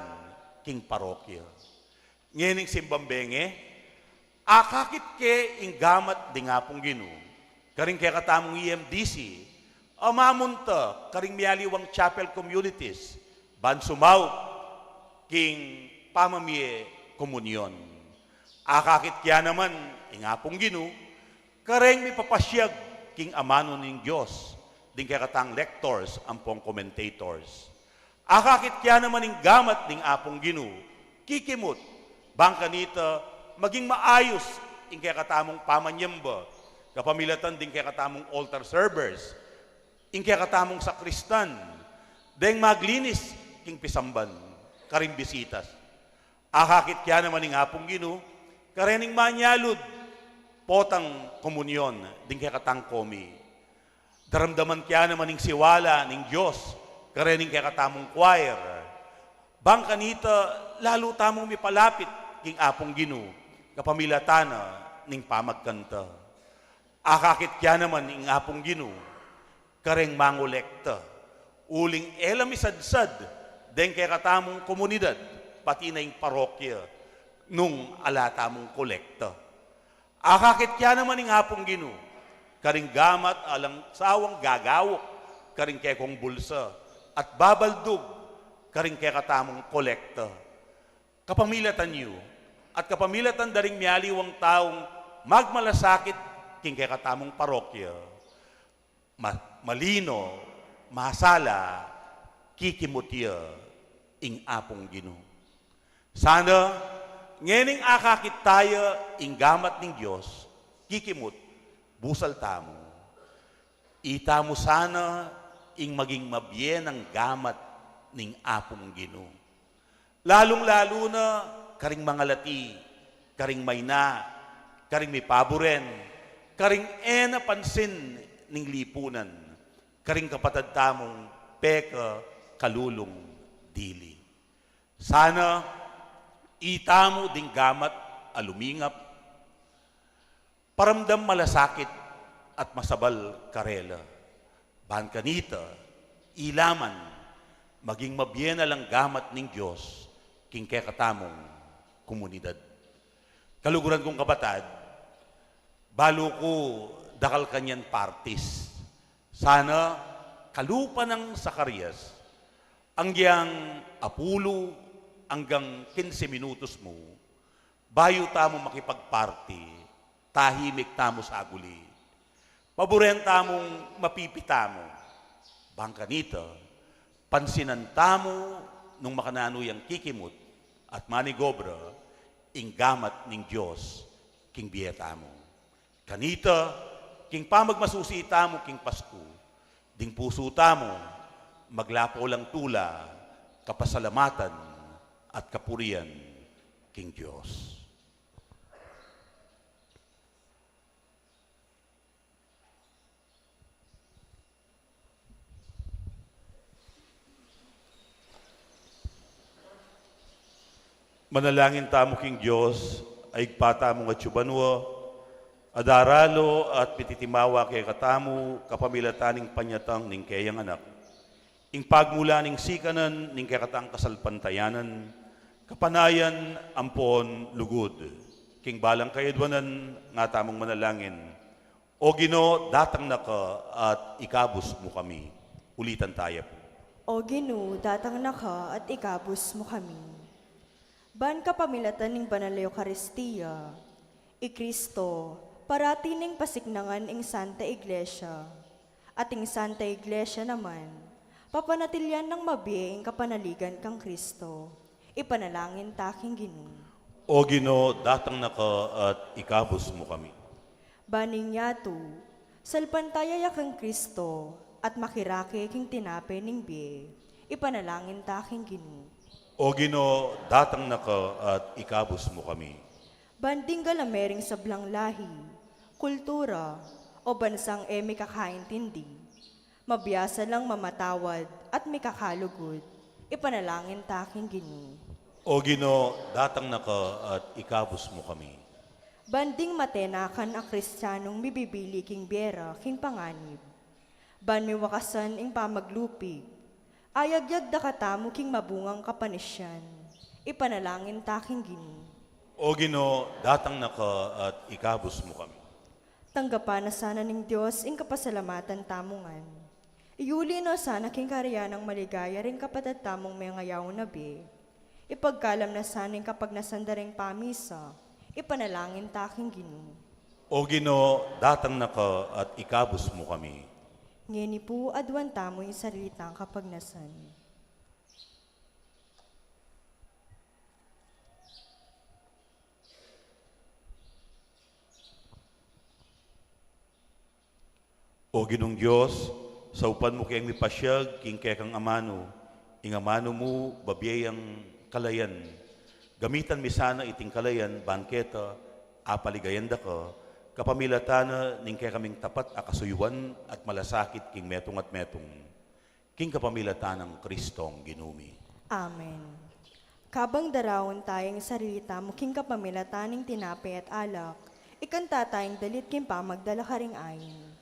king parokya. Ngening simbang bengi, akakit ke ing gamat ding Apung Ginu karing kekatamung E M D C a mamunta karing mialiwang chapel communities ban sumaup king pamamie komunyon. Akakit ke naman ing Apung Ginu kareng mipapasyag king amanu ning Dios ding kekatang lectors ampong commentators. Akakit ke naman ing gamat ning Apung Ginu kikimut, ban kanita maging maayus ing kekatamung pamanyamba kapamilatan ding kekatamung altar servers, ing kekatamung sakristan, deng maglinis king pisamban karing bisitas. Akakit ke naman ing Apung Ginu karening manyalud potang komunyon ding kekatang komi. Daramdaman ke naman ing siwala ning Dios karening kekatamung choir, ban kanita lalu tamung mipalapit king Apung Ginu kapamilatan na ning pamagkanta. Akakit ke naman ing Apung Ginu kareng mangolekta, uling e la misadsad deng kekatamung komunidad, pati na ing parokya, nung ala tamung kolekta. Akakit ke naman ing Apung Ginu karing gamat alang sawang gagauk karing kekong bulsa at babaldug karing kekatamung kolekta. Kapamilatan yu at kapamilatan da ring mialiwang taung magmalasakit king kekatamung parokya, ma-, malino, masala, kikimut ya ing Apung Ginu. Sana, ngening akakit taya ing gamat ning Dios kikimut, busal tamu. Itamu sana ing maging mabie nang gamat ning Apung Ginu. Lalung-lalu na karing mangalati, karing maina, karing mipaburen, karing e na pansin ning lipunan, karing kapatad tamung pekakalulung dili. Sana itamu ding gamat a lumingap, paramdam malasakit at masabal karela. Ban kanita, ila man, maging mabie na lang gamat ning Dios king kekatamung komunidad. Kaluguran kung kapatad, balu ku dakal kanyan partis. Sana kalupa nang Zacarias, anggyang apulu anggang kinse minutos mu, bayu tamu makipagparti, tahimik tamu saguli. Paburen tamung mapipi tamu. Ban kanita, pansinan tamu nung makananu yang kikimut at manigobra ing gamat ning Dios king bie tamu. Kanita, king pamagmasusi tamu king Pasku, ding pusu tamu maglapo lang tula, kapasalamatan at kapurian king Dios. Manalangin tamu king Dios, a Ibpa tamu ngan atsu banua, a daralo at mititimawa kekatamu kapamilatan ning panyatang ning keyang Anak. Ing pagmula ning sikanan ning kekatang kasalpantayanan, kapanayan ampon lugud. King balang kayadwanan nga tamung manalangin, O Ginu, datang na ka at ikabus mu kami. Ulitan taya pu. O Ginu, datang na ka at ikabus mu kami. Ban kapamilatan ning Banal a Eukaristia, i Kristo parati neng pasiknangan ing Santa Iglesia, at ing Santa Iglesia naman papanatilian nang mabie ing kapanaligan kang Kristo. Ipanalangin ta king Ginu. O Ginu, datang na ka at ikabus mu kami. Ban ing yatu salpantaya ya kang Kristo at makirake king tinape ning bie. Ipanalangin ta king Ginu. O Ginu, datang na ka at ikabus mu kami. Ban ding galame ring sablang lahi, kultura, o bansang e mikakaintindi, mabiasa lang mamatawad at mikakalugud. Ipanalangin ta king Ginu. O Ginu, datang na ka at ikabus mu kami. Ban ding matenakan a Kristianong mibibili king bie ra king panganib, ban miwakasan ing pamaglupig, ayagyag da katamu king mabungang kapanisian. Ipanalangin ta king Ginu. O Ginu, datang na ka at ikabus mu kami. Tanggapan na sana ning Dios ing kapasalamatan tamu ngan. Iyuli na sana king karian nang maligaya ring kapatad tamung mengayaw na bie. Ipagkalam na sana ing kapagnasan da ring pamisa. Ipanalangin ta king Ginu. O Ginu, datang na ka at ikabus mu kami. Ngeni pu, aduan tamu ing sarili tang kapagnasan. O Ginung Dios, saupan mu keng mipasiag king kekang amanu, ing amanu mu babie yang kalayan. Gamitan mi sana iting kalayan ban keta apaligayan da ka, kapamilatan na ning kekaming tapat a kasuyuan at malasakit king metung at metung. King kapamilatan nang Kristong Ginu mi. Amen. Kabang daraun taya ing sarili tamu king kapamilatan ning tinape at alak, ikanta taya ing dalit king pamagdala karing ain.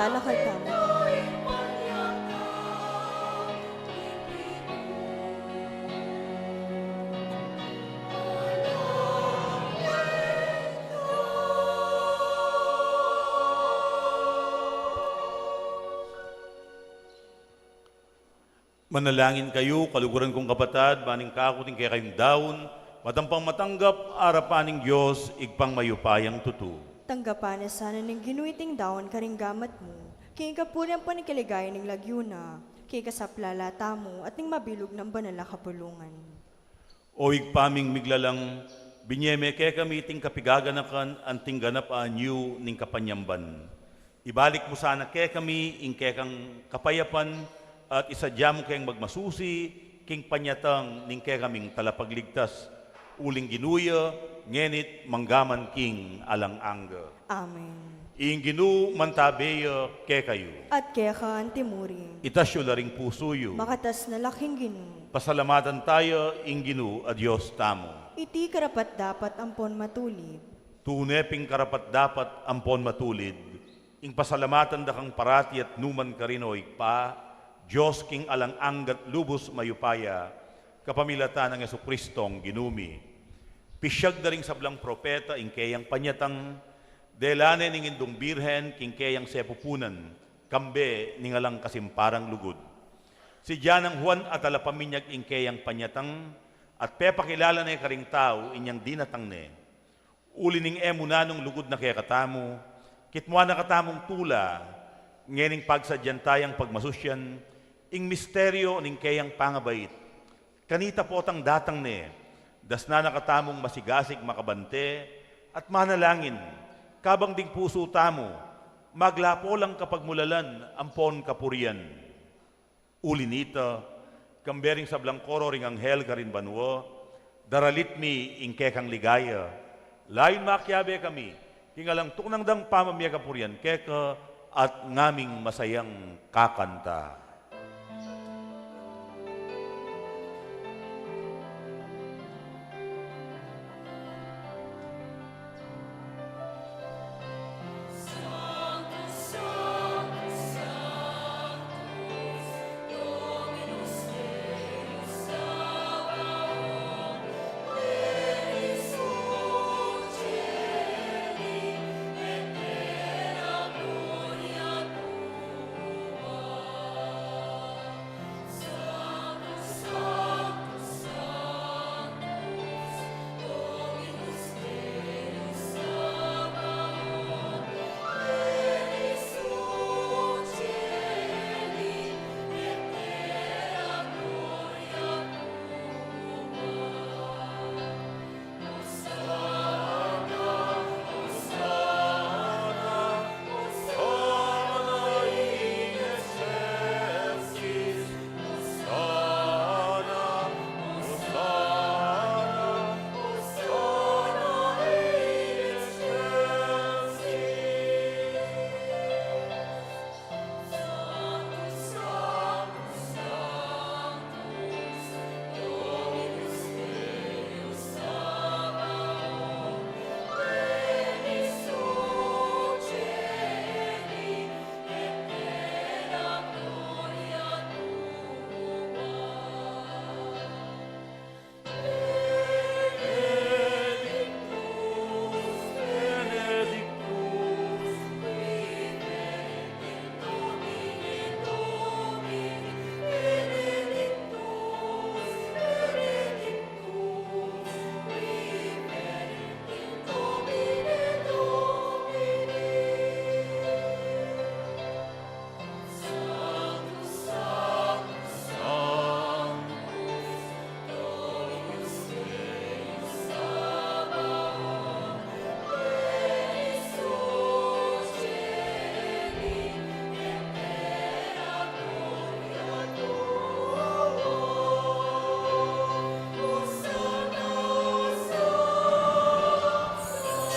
Lalakad tamu. Manalangin kayu, kaluguran kung kapatad, ban ing kaku at ing kekayung daun, matampang matanggap arapan ning Dios, Ibpang mayupayang tutu. Tanggapan na sana ning Ginu iting daun karing gamat mu, king kapurian ampon king kaligayan ning lagyu na, king kasaplalan tamu at ning mabilug nang banal a kapulungan. O Ibpa ming miglalang, binye me kekami iting kapigaganakan anting ganap a anyu ning kapanyamban. Ibalik mu sana kekami ing kekang kapayapan at isadya mu keng magmasusi king panyatang ning kekaming Talapagligtas. Uling Ginu ya, ngeni't manggaman king alang angga. Amen. Ing Ginu mantabe ya kekayu. At keka antimurin. Itas yu la ring pusu yu. Makatas na la king Ginu. Pasalamatan taya ing Ginu a Dios tamu. Iti karapat-dapat ampon matulid. Tune pin karapat-dapat ampon matulid, ing pasalamatan da kang parati at nukarin man, o Ibpa, Dios king alang angga't lubus mayupaya, kapamilatan nang Jesucristong Ginu mi. Pisyag da ring sablang propeta ing keyang panyatang, dela ne ning Indung Birhen king keyang sepupunan, kambe ning alang kasimparang lugud. Sidya nang Juan a Talapaminyag ing keyang panyatang, at pepakilala ne karing tau inyang dinatang ne. Uli ning e mu nanung lugud na kekatamu, kitmuan na katamung tula, ngening pagsadyan tayang pagmasusian ing misteryu ning keyang pangabait. Kanita potang datang ne, dasnan na katamung masigasig makabante at manalangin, kabang ding pusu tamu maglapo lang kapagmulalan ampon kapurian. Uli nita, kambe ring sablang koro ring anghel karin banua, daralit mi ing kekang ligaya. Layun makiabe kami king alang tuknang dang pamamie kapurian keka at ngaming masayang kakanta.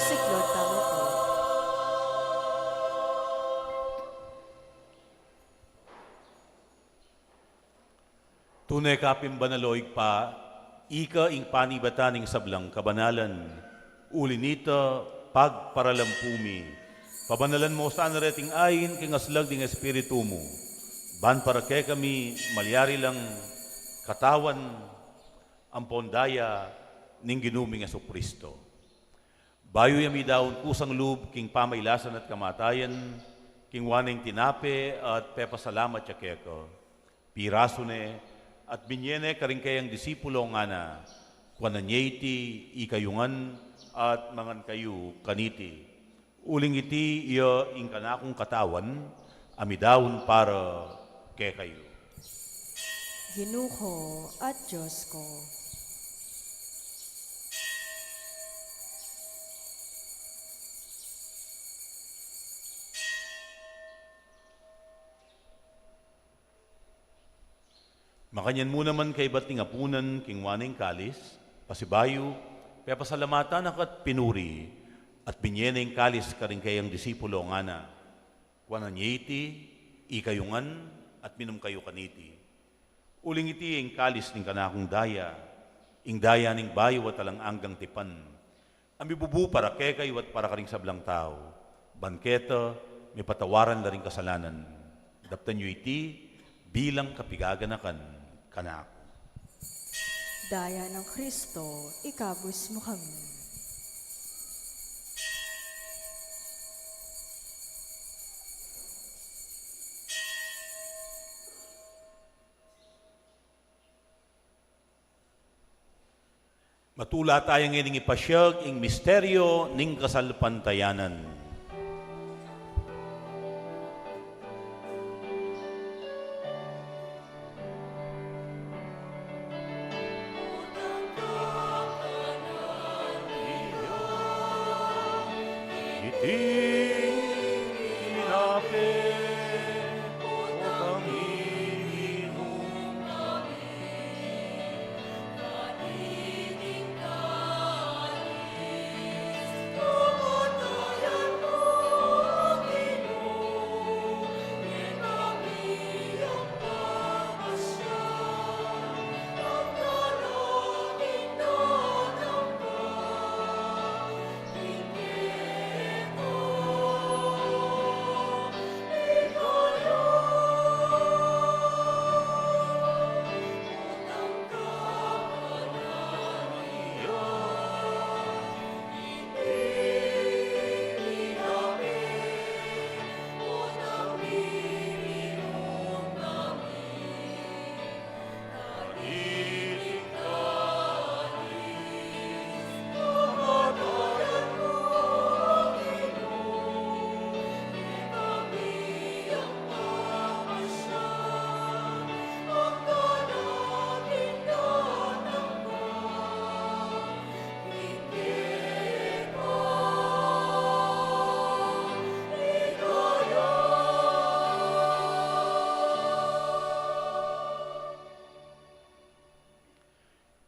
Siklod tamu pu. Tune ka pin banal, o Ibpa, ika ing panibatan ning sablang kabanalan. Uli nita, pagparalampu mi Pabanalan mu sana reting ain king aslag ding Espiritu mu, ban para kekami malyari lang katawan ampon daya ning Ginu ming Jesucristo. Bayu ya midaun kusang lub king pamailasan at kamatayan, kinua ne ing tinape at pepasalamat ya keka. Pirasu ne at binye ne karing kayang disipulo, ngana: Kuanan ye iti, ikayu ngan, at mangan kayu kaniti. Uling iti iya ing kanakung katawan a midaun para kekayu. Ginu ku at Dios ku. Makanyan mu naman kaybat ning apunan, kinua ne ing kalis, pasibayu, pepasalamatan na ka at pinuri, at binye ne ing kalis karing kayang disipulo, ngana: Kuanan ye iti, ikayu ngan, at minum kayu kaniti. Uling iti ing kalis ning kanakung daya, ing daya ning bayu at alang anggang tipan, a mibubu para kekayu at para karing sablang tau, ban keta mipatawaran la ring kasalanan. Daptan yu iti bilang kapigaganakan kanaku. Daya nang Kristo, ikabus mu kami. Matula taya ngening ipasiag ing misteryo ning kasalpantayanan. Iting tinape, utang iminum kami.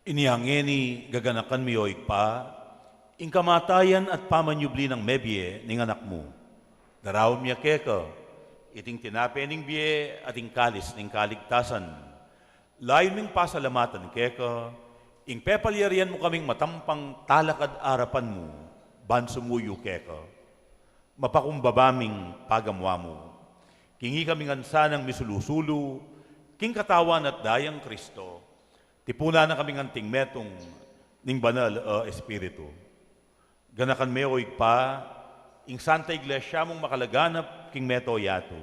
Inya ngeni, gaganakan mi, o Ibpa, ing kamatayan at pamanyubli nang mebie ning Anak mu. Daraun mi ya keka iting tinape ning bie at ing kalis ning kaligtasan. Layun ming pasalamatan keka ing pepalyarian mu kaming matampang talakad arapan mu ban sumuyu keka. Mapakumbaba ming pagamuan mu. King ikami ngan sanang misulu-sulu king katawan at dayang Kristo, tipunan na kaming anting metung ning Banal a Espiritu. Ganakan me, o Ibpa, ing Santa Iglesia mung makalaganap king mabilug a yatu,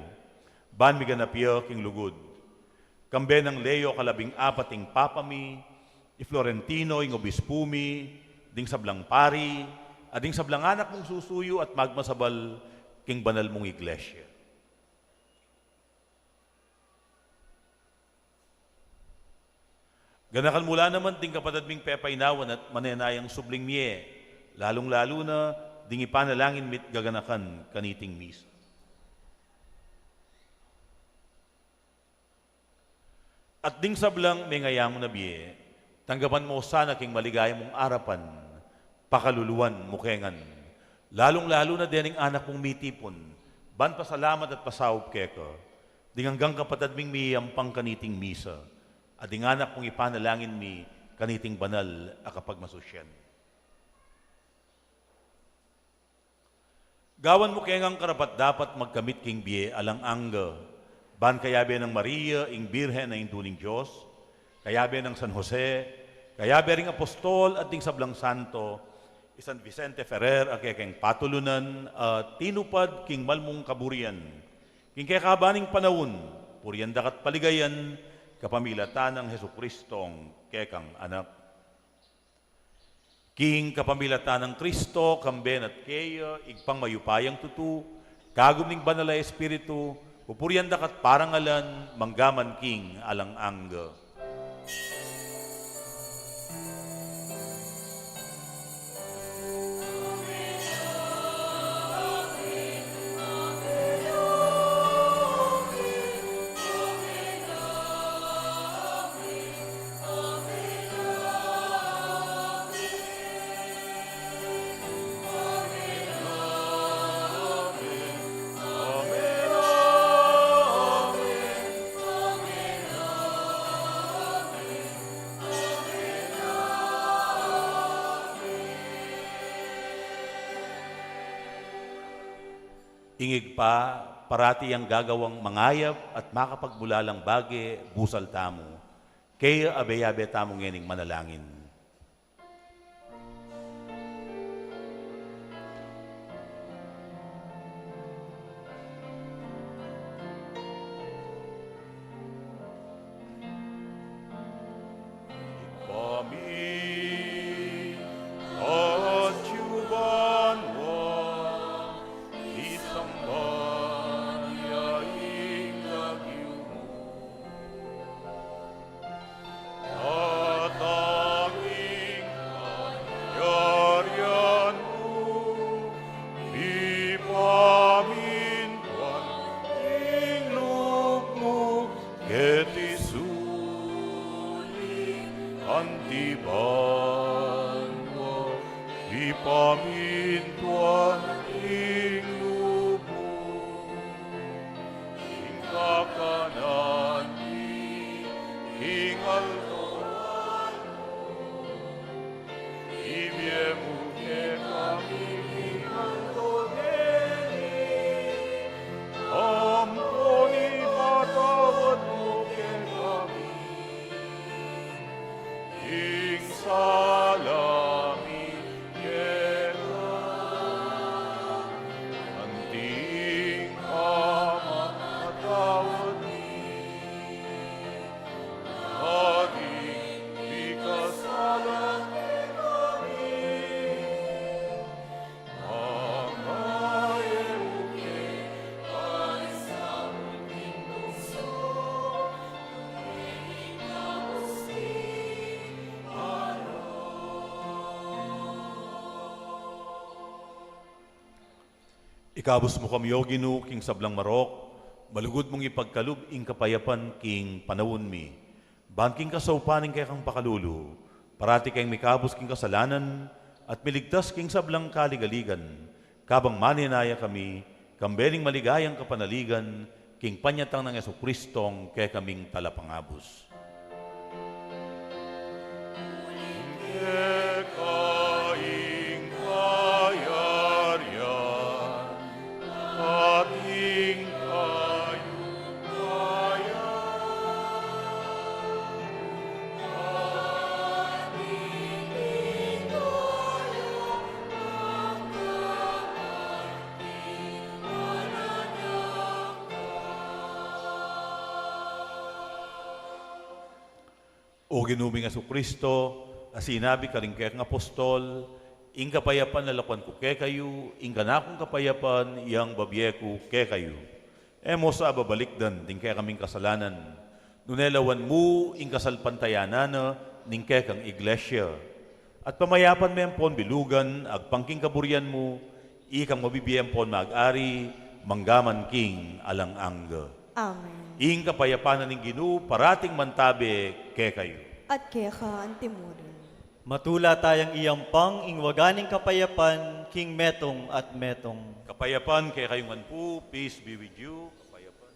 ban miganap ya king lugud. Kambe nang Leo kalabing apat ing Papa mi, i Florentino ing Obispu mi, ding sablang pari, at ding sablang anak mung susuyu at magmasabal king banal mung Iglesia. Ganakan mu la naman ding kapatad ming pepainawan at manenayang subling mie, lalung-lalu na ding ipanalangin mi't gaganakan kaniting misa. At ding sablang mengayang na bie, tanggapan mu sana king maligaya mung arapan, pakaluluan mu ke ngan. Lalung-lalu na dening anak mung mitipun, ban pasalamat at pasaup keka, ding anggang kapatad ming miyampang kaniting misa, at ding anak mung ipanalangin mi kaniting banal a kapagmasusian. Gawan mu keng karapat-dapat magkamit king bie alang angga. Ban kayabe nang Maria, ing Birhen a Indu ning Dios, kayabe nang San Jose, kayabe ring apostol at ding sablang santo, i San Vicente Ferrer a kekeng patulunan a tinupad king malmung kaburian, king kekaban ning panaun, purian daka at paligayan, kapamilatan nang Jesucristong kekang Anak. King kapamilatan nang Kristo, kambe na at keya, Ibpang mayupayang tutu, kagum ning Banal a Espiritu, pupurian daka at parangalan, mangga man king alang angga. Ing Ibpa, parati yang gagawang mangayap at makapagbulalang bage, busal tamu. Kaya abe-abe tamu ngening manalangin. Ibpa mi, atsu ka banua, misamban ya ing lagyu mu. Datang ing kayarian mu, mipamintuan ing lub mu, keti sulip anti banua, mipamintuan ing lub mu. Ing kakanan mi king aldo-aldo, ibie mu kekami king aldo ngeni, ampon ipatawad mu kekami ing sala mi keka, anti ing pamamatawad mi karing mikasala kekami. Ikabus mu kami, O Ginu, king sablang marok, malugud mung ipagkalub ing kapayapan king panaun mi. Ban king kasaupan ning kekang pakalulu, parati keng mikabus king kasalanan, at miligtas king sablang kaligaligan, kabang manenaya kami, kambe ning maligayang kapanaligan, king panyatang nang Jesucristong kekaming Talapangabus. Keka ing kayarian, at ing kayupayan, at ing ligaya, O Ginu ming Jesucristo, a sinabi karing kekang apostol, ing kapayapan lakuan ku kekayu, ing kanakung kapayapan yang babie ku kekayu. E mu sa babalikdan ding kekaming kasalanan, nune lawan mu ing kasalpantayanan na ning kekang iglesia. At pamayapan me ampon bilugan, agpang king kaburian mu, ikang mabibie ampon mag-ari, mangga man king alang angga. Amen. Ing kapayapan na ning Ginu, parating mantabe kekayu. At keka antimurin. Matula tayang iyampang ing waga ning kapayapan, king metung at metung. Kapayapan kekayu ngan pu, peace be with you. Kapayapan.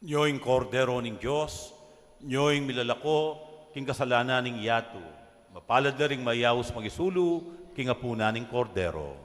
Nyo ing Kordero ning Dios, nyo ing milalako king kasalanan ning yatu. Mapalad la ring mayaus mangisulu king apunan ning Kordero.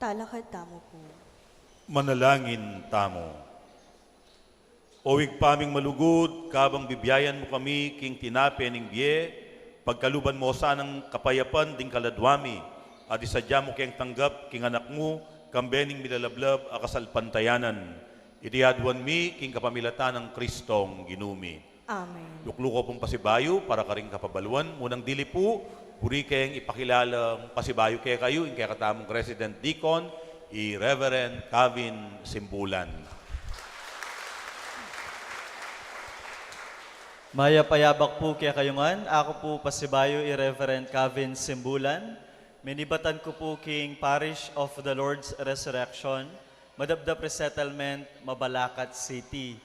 Talakad tamu pu. Manalangin tamu. O Ibpa ming malugud, kabang bibiayan mu kami king tinape ning bie, pagkaluban mu sanang kapayapan ding kaladua mi, at isadya mu keng tanggap king Anak mu, kambe ning milalablab a kasalpantayanan. Iti aduan mi king kapamilatan nang Kristong Ginu mi. Amen. Lukluku pung pasibayu para karing kapabaluan, munang dili pu, buri keng ipakilala pasibayu kekayu ing kekatamung resident deacon, i Reverend Calvin Simbulan. Mayap a yabak pu kekayu ngan, aku pu pasibayu i Reverend Calvin Simbulan, minibatan ku pu king Parish of the Lord's Resurrection, Madapdap Resettlement, Mabalacat City.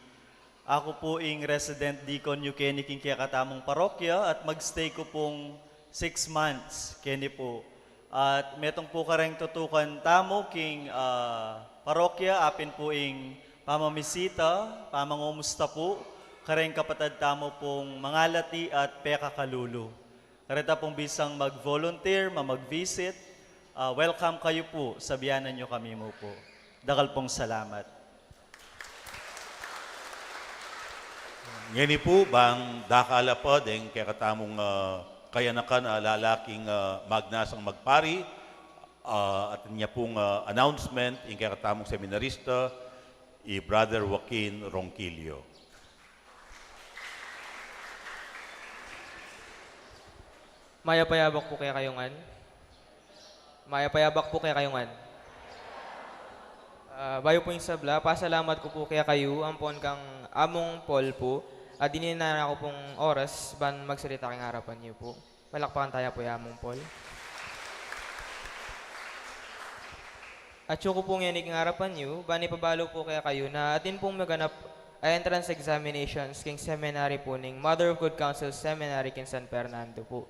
Aku pu ing resident deacon yu keni king kekatamung parokya at mag-stay ku pung six months keni pu. At metung pu kareng tutukan tamu king, ah, parokya, apin pu ing pamamisita, pamangumusta pu kareng kapatad tamu pung mangalati at pekakalulu. Kareta pung bisang mag-volunteer, ma-, mag-visit, ah, welcome kayu pu, sabianan yu kami mu pu. Dakal pung salamat. Ngeni pu, bang dakal la pa deng kekatamung, ah, kayanakan, ah, lalaking, ah, magnasang magpari, ah, atin ya pung, ah, announcement ing kekatamung seminarista, i Brother Joaquin Ronquillo. Mayap a yabak pu kekayu ngan. Mayap a yabak pu kekayu ngan. Ah, bayu pu ing sabla, pasalamat ku pu kekayu, ampon kang Among Paul pu, at dininan na ku pung oras ban magsalita king arapan yu pu. Palakpakan taya pu i Among Paul. Atyu ku pu ngeni king arapan yu, ban ipabalu pu kekayu na atin pung maganap a entrance examinations king seminary pu ning Mother of Good Counsel Seminary king San Fernando pu.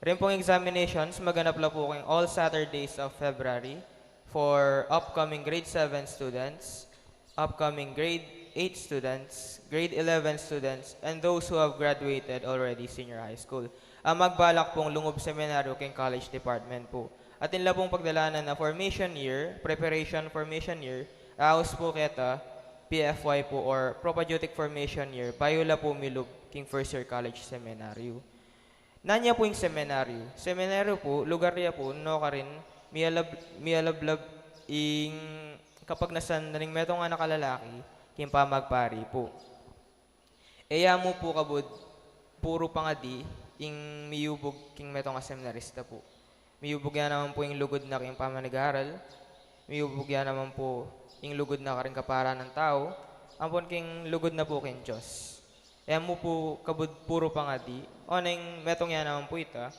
Rin pung examinations, maganap la pu king all Saturdays of February for upcoming grade seven students, upcoming grade eight students, grade eleven students, and those who have graduated already senior high school. Ang magbalak pung lungub seminaryo king college department pu. Atin la pung pagdalanan na formation year, preparation formation year, aus pu keta, P F Y pu or propedeutic formation year, bayu la pu milub king first year college seminaryo. Nanu ya pu ing seminaryo? Seminaryo pu, lugar ya pu, nukarin, mialab-, mialablab ing kapagnasan na ning metung a anak a lalaki, king pamagpari pu. E ya mu pu kabud, puru pangadi, ing miyubug king metung a seminarista pu. Miyubug ya naman pu ing lugud na king pamanigaral, miyubug ya naman pu ing lugud na karing kaparanan tau, ampon king lugud na pu king Dios. E mu pu kabud puru pangadi, oneng metung ya naman pu ita.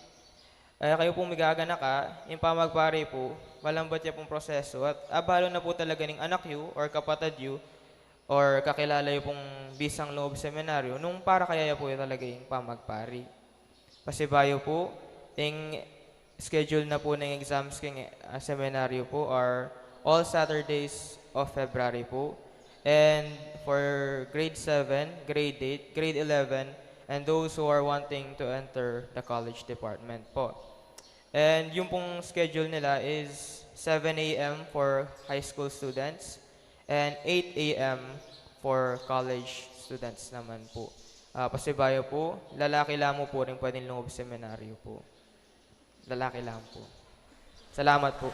E kayu pung migaganaka, ing pamagpari pu, malambat ya pung proseso, at abalu na pu talaga ning anak yu, or kapatad yu, or kakilala yu pung bisang lungub seminaryo, nung para kaya ya pu talaga ing pamagpari. Pasibayu pu, ing schedule na pu ning exams king, ah, seminaryo pu are all Saturdays of February pu. And for grade seven, grade eight, grade eleven, and those who are wanting to enter the college department pu. And yung pung schedule nila is seven A M for high school students and eight A M for college students naman pu. Ah, pasibayu pu, lalaki la mu pu ring pwedeng lungub seminaryo pu. Lalaki la mu pu. Salamat pu.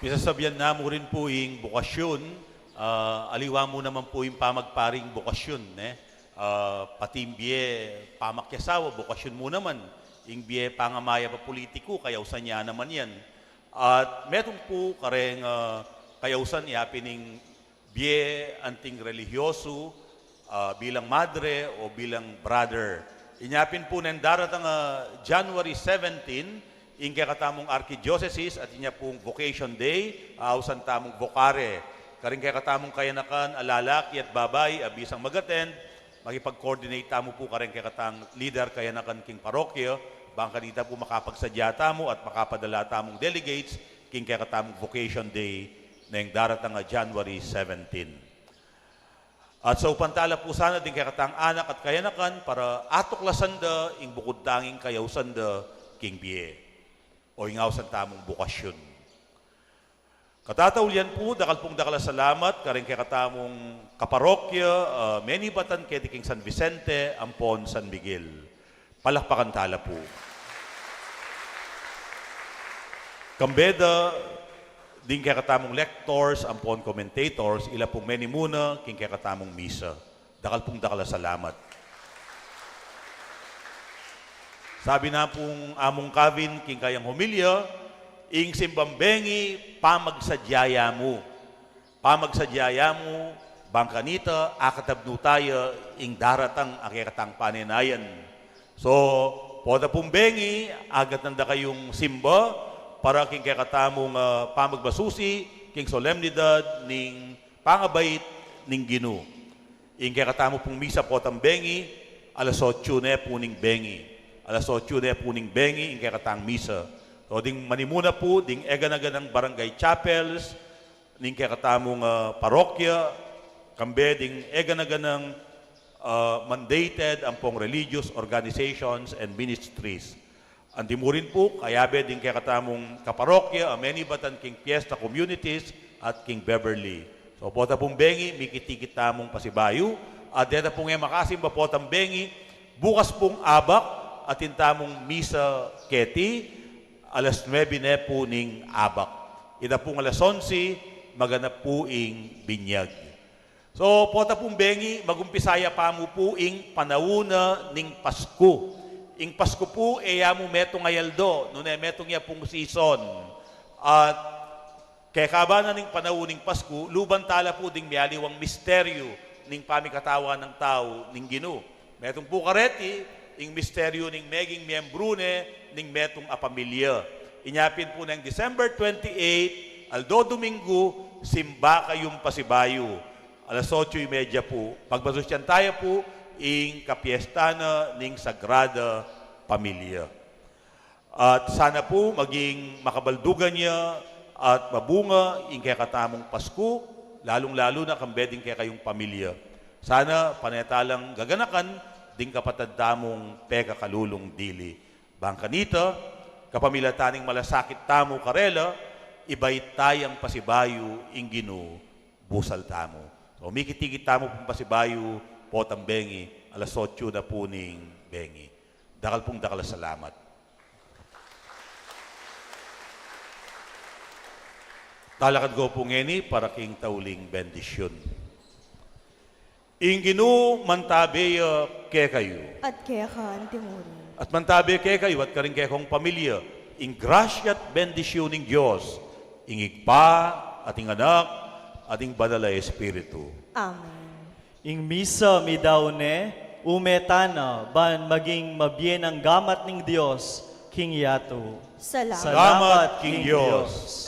Pisasabian na mu rin pu ing bokasyun, ah, aliwa mu naman pu ing pamagparing bokasyun, ne? Ah, pati ing bie pamakiasawa, bokasyun mu naman. Ing bie pangamayap a pulitiku, kayausan ya naman yan. At metung pu kareng, ah, kayausan ya pin ing bie anting relihiyosu, ah, bilang madre o bilang brother. Inya pin pu neng daratang, ah, January seventeen, ing kekatamung archidiocesis at inya pung Vocation Day, ah, ausan tamung vocare. Karing kekatamung kayanakan a lalaki at babai a bisang mag-attend, makipag-coordinate tamu pu kareng kekatang leader kayanakan king parokya, bang kanita pu makapagsadya tamu at makapadala tamung delegates king kekatamung Vocation Day neng daratang a January seventeen. At saupan ta la pu sana ding kekatang anak at kayanakan para atuklasan da ing bukud tanging kayausan da king bie, o ing ausan tamung bukasyun. Katataulian pu, dakal pung dakal a salamat karing kekatamung kaparokya, ah, menibatan keti king San Vicente ampon San Miguel. Palakpakan tala pu. Kambe da ding kekatamung lectors ampon commentators, ila pung menimuna king kekatamung misa. Dakal pung dakal a salamat. Sabi na pung Among Kevin king kayang homilya, ing simbang bengi pamagsadya ya mu. Pamagsadya ya mu, bang kanita akatabnu taya ing daratang a kekatang panenayan. So, pota pung bengi, agatnan da kayung simba para king kekatamung, ah, pamagbasusi king solemnidad ning pangabait ning Ginu. Ing kekatamu pung misa potang bengi, alas otsu ne pu ning bengi. Alas otsu ne pu ning bengi ing kekatang misa. So, ding manimuna pu ding eganaganang barangay chapels ning kekatamung, ah, parokya, kambe ding eganaganang, ah, mandated ampong religious organizations and ministries. Anti mu rin pu, kayabe ding kekatamung kaparokya a menibatan king Fiesta Communities at king Beverly. So, pota pung bengi, mikit-ikit tamung pasibayu, at deta pung e makasimba potang bengi, bukas pung abak, atin tamung misa keti, alas nuebe ne pu ning abak. Ita pung alas onse, maganap pu ing binyag. So, pota pung bengi, magumpisa ya pa mu pu ing panaun na ning Pasku. Ing Pasku pu, e ya mu metung a aldo, nune metung ya pung season. At kekaba na ning panaun ning Pasku, luban tala pu ding mialiwang misteryu ning pamikatawan nang tau ning Ginu. Metung pu kareti, ing misteryu ning meging miyembru ne ning metung a pamilya. Inya pin pu neng December twenty-eight, aldo Domingo, simba kayung pasibayu. Alas otsu y media pu, pagbasusyan taya pu ing kapiesta na ning Sagrada Pamilya. At sana pu maging makabaldugan ya at mabunga ing kekatamung Pasku, lalung-lalu na kambe ding kekayung pamilya. Sana pane talang gaganakan ding kapatad tamung pekakalulung dili. Bang kanita, kapamilatan ning malasakit tamu karela, ibait tayang pasibayu ing Ginu busal tamu. So, mikit-ikit tamu pung pasibayu, potang bengi, alas otsu na pu ning bengi. Dakal pung dakal a salamat. Talakad ko pu ngeni para king tauling bendisyun. Ing Ginu mantabe ya kekayu. At keka antimurin. At mantabe kekayu at karing kekong pamilya ing grasya at bendisyun ning Dios, ing Ibpa, at ing Anak, at ing Banal a Espiritu. Amen. Ing misa midaun ne, ume tana, ban maging mabie nang gamat ning Dios king yatu. Salamat. Salamat king Dios.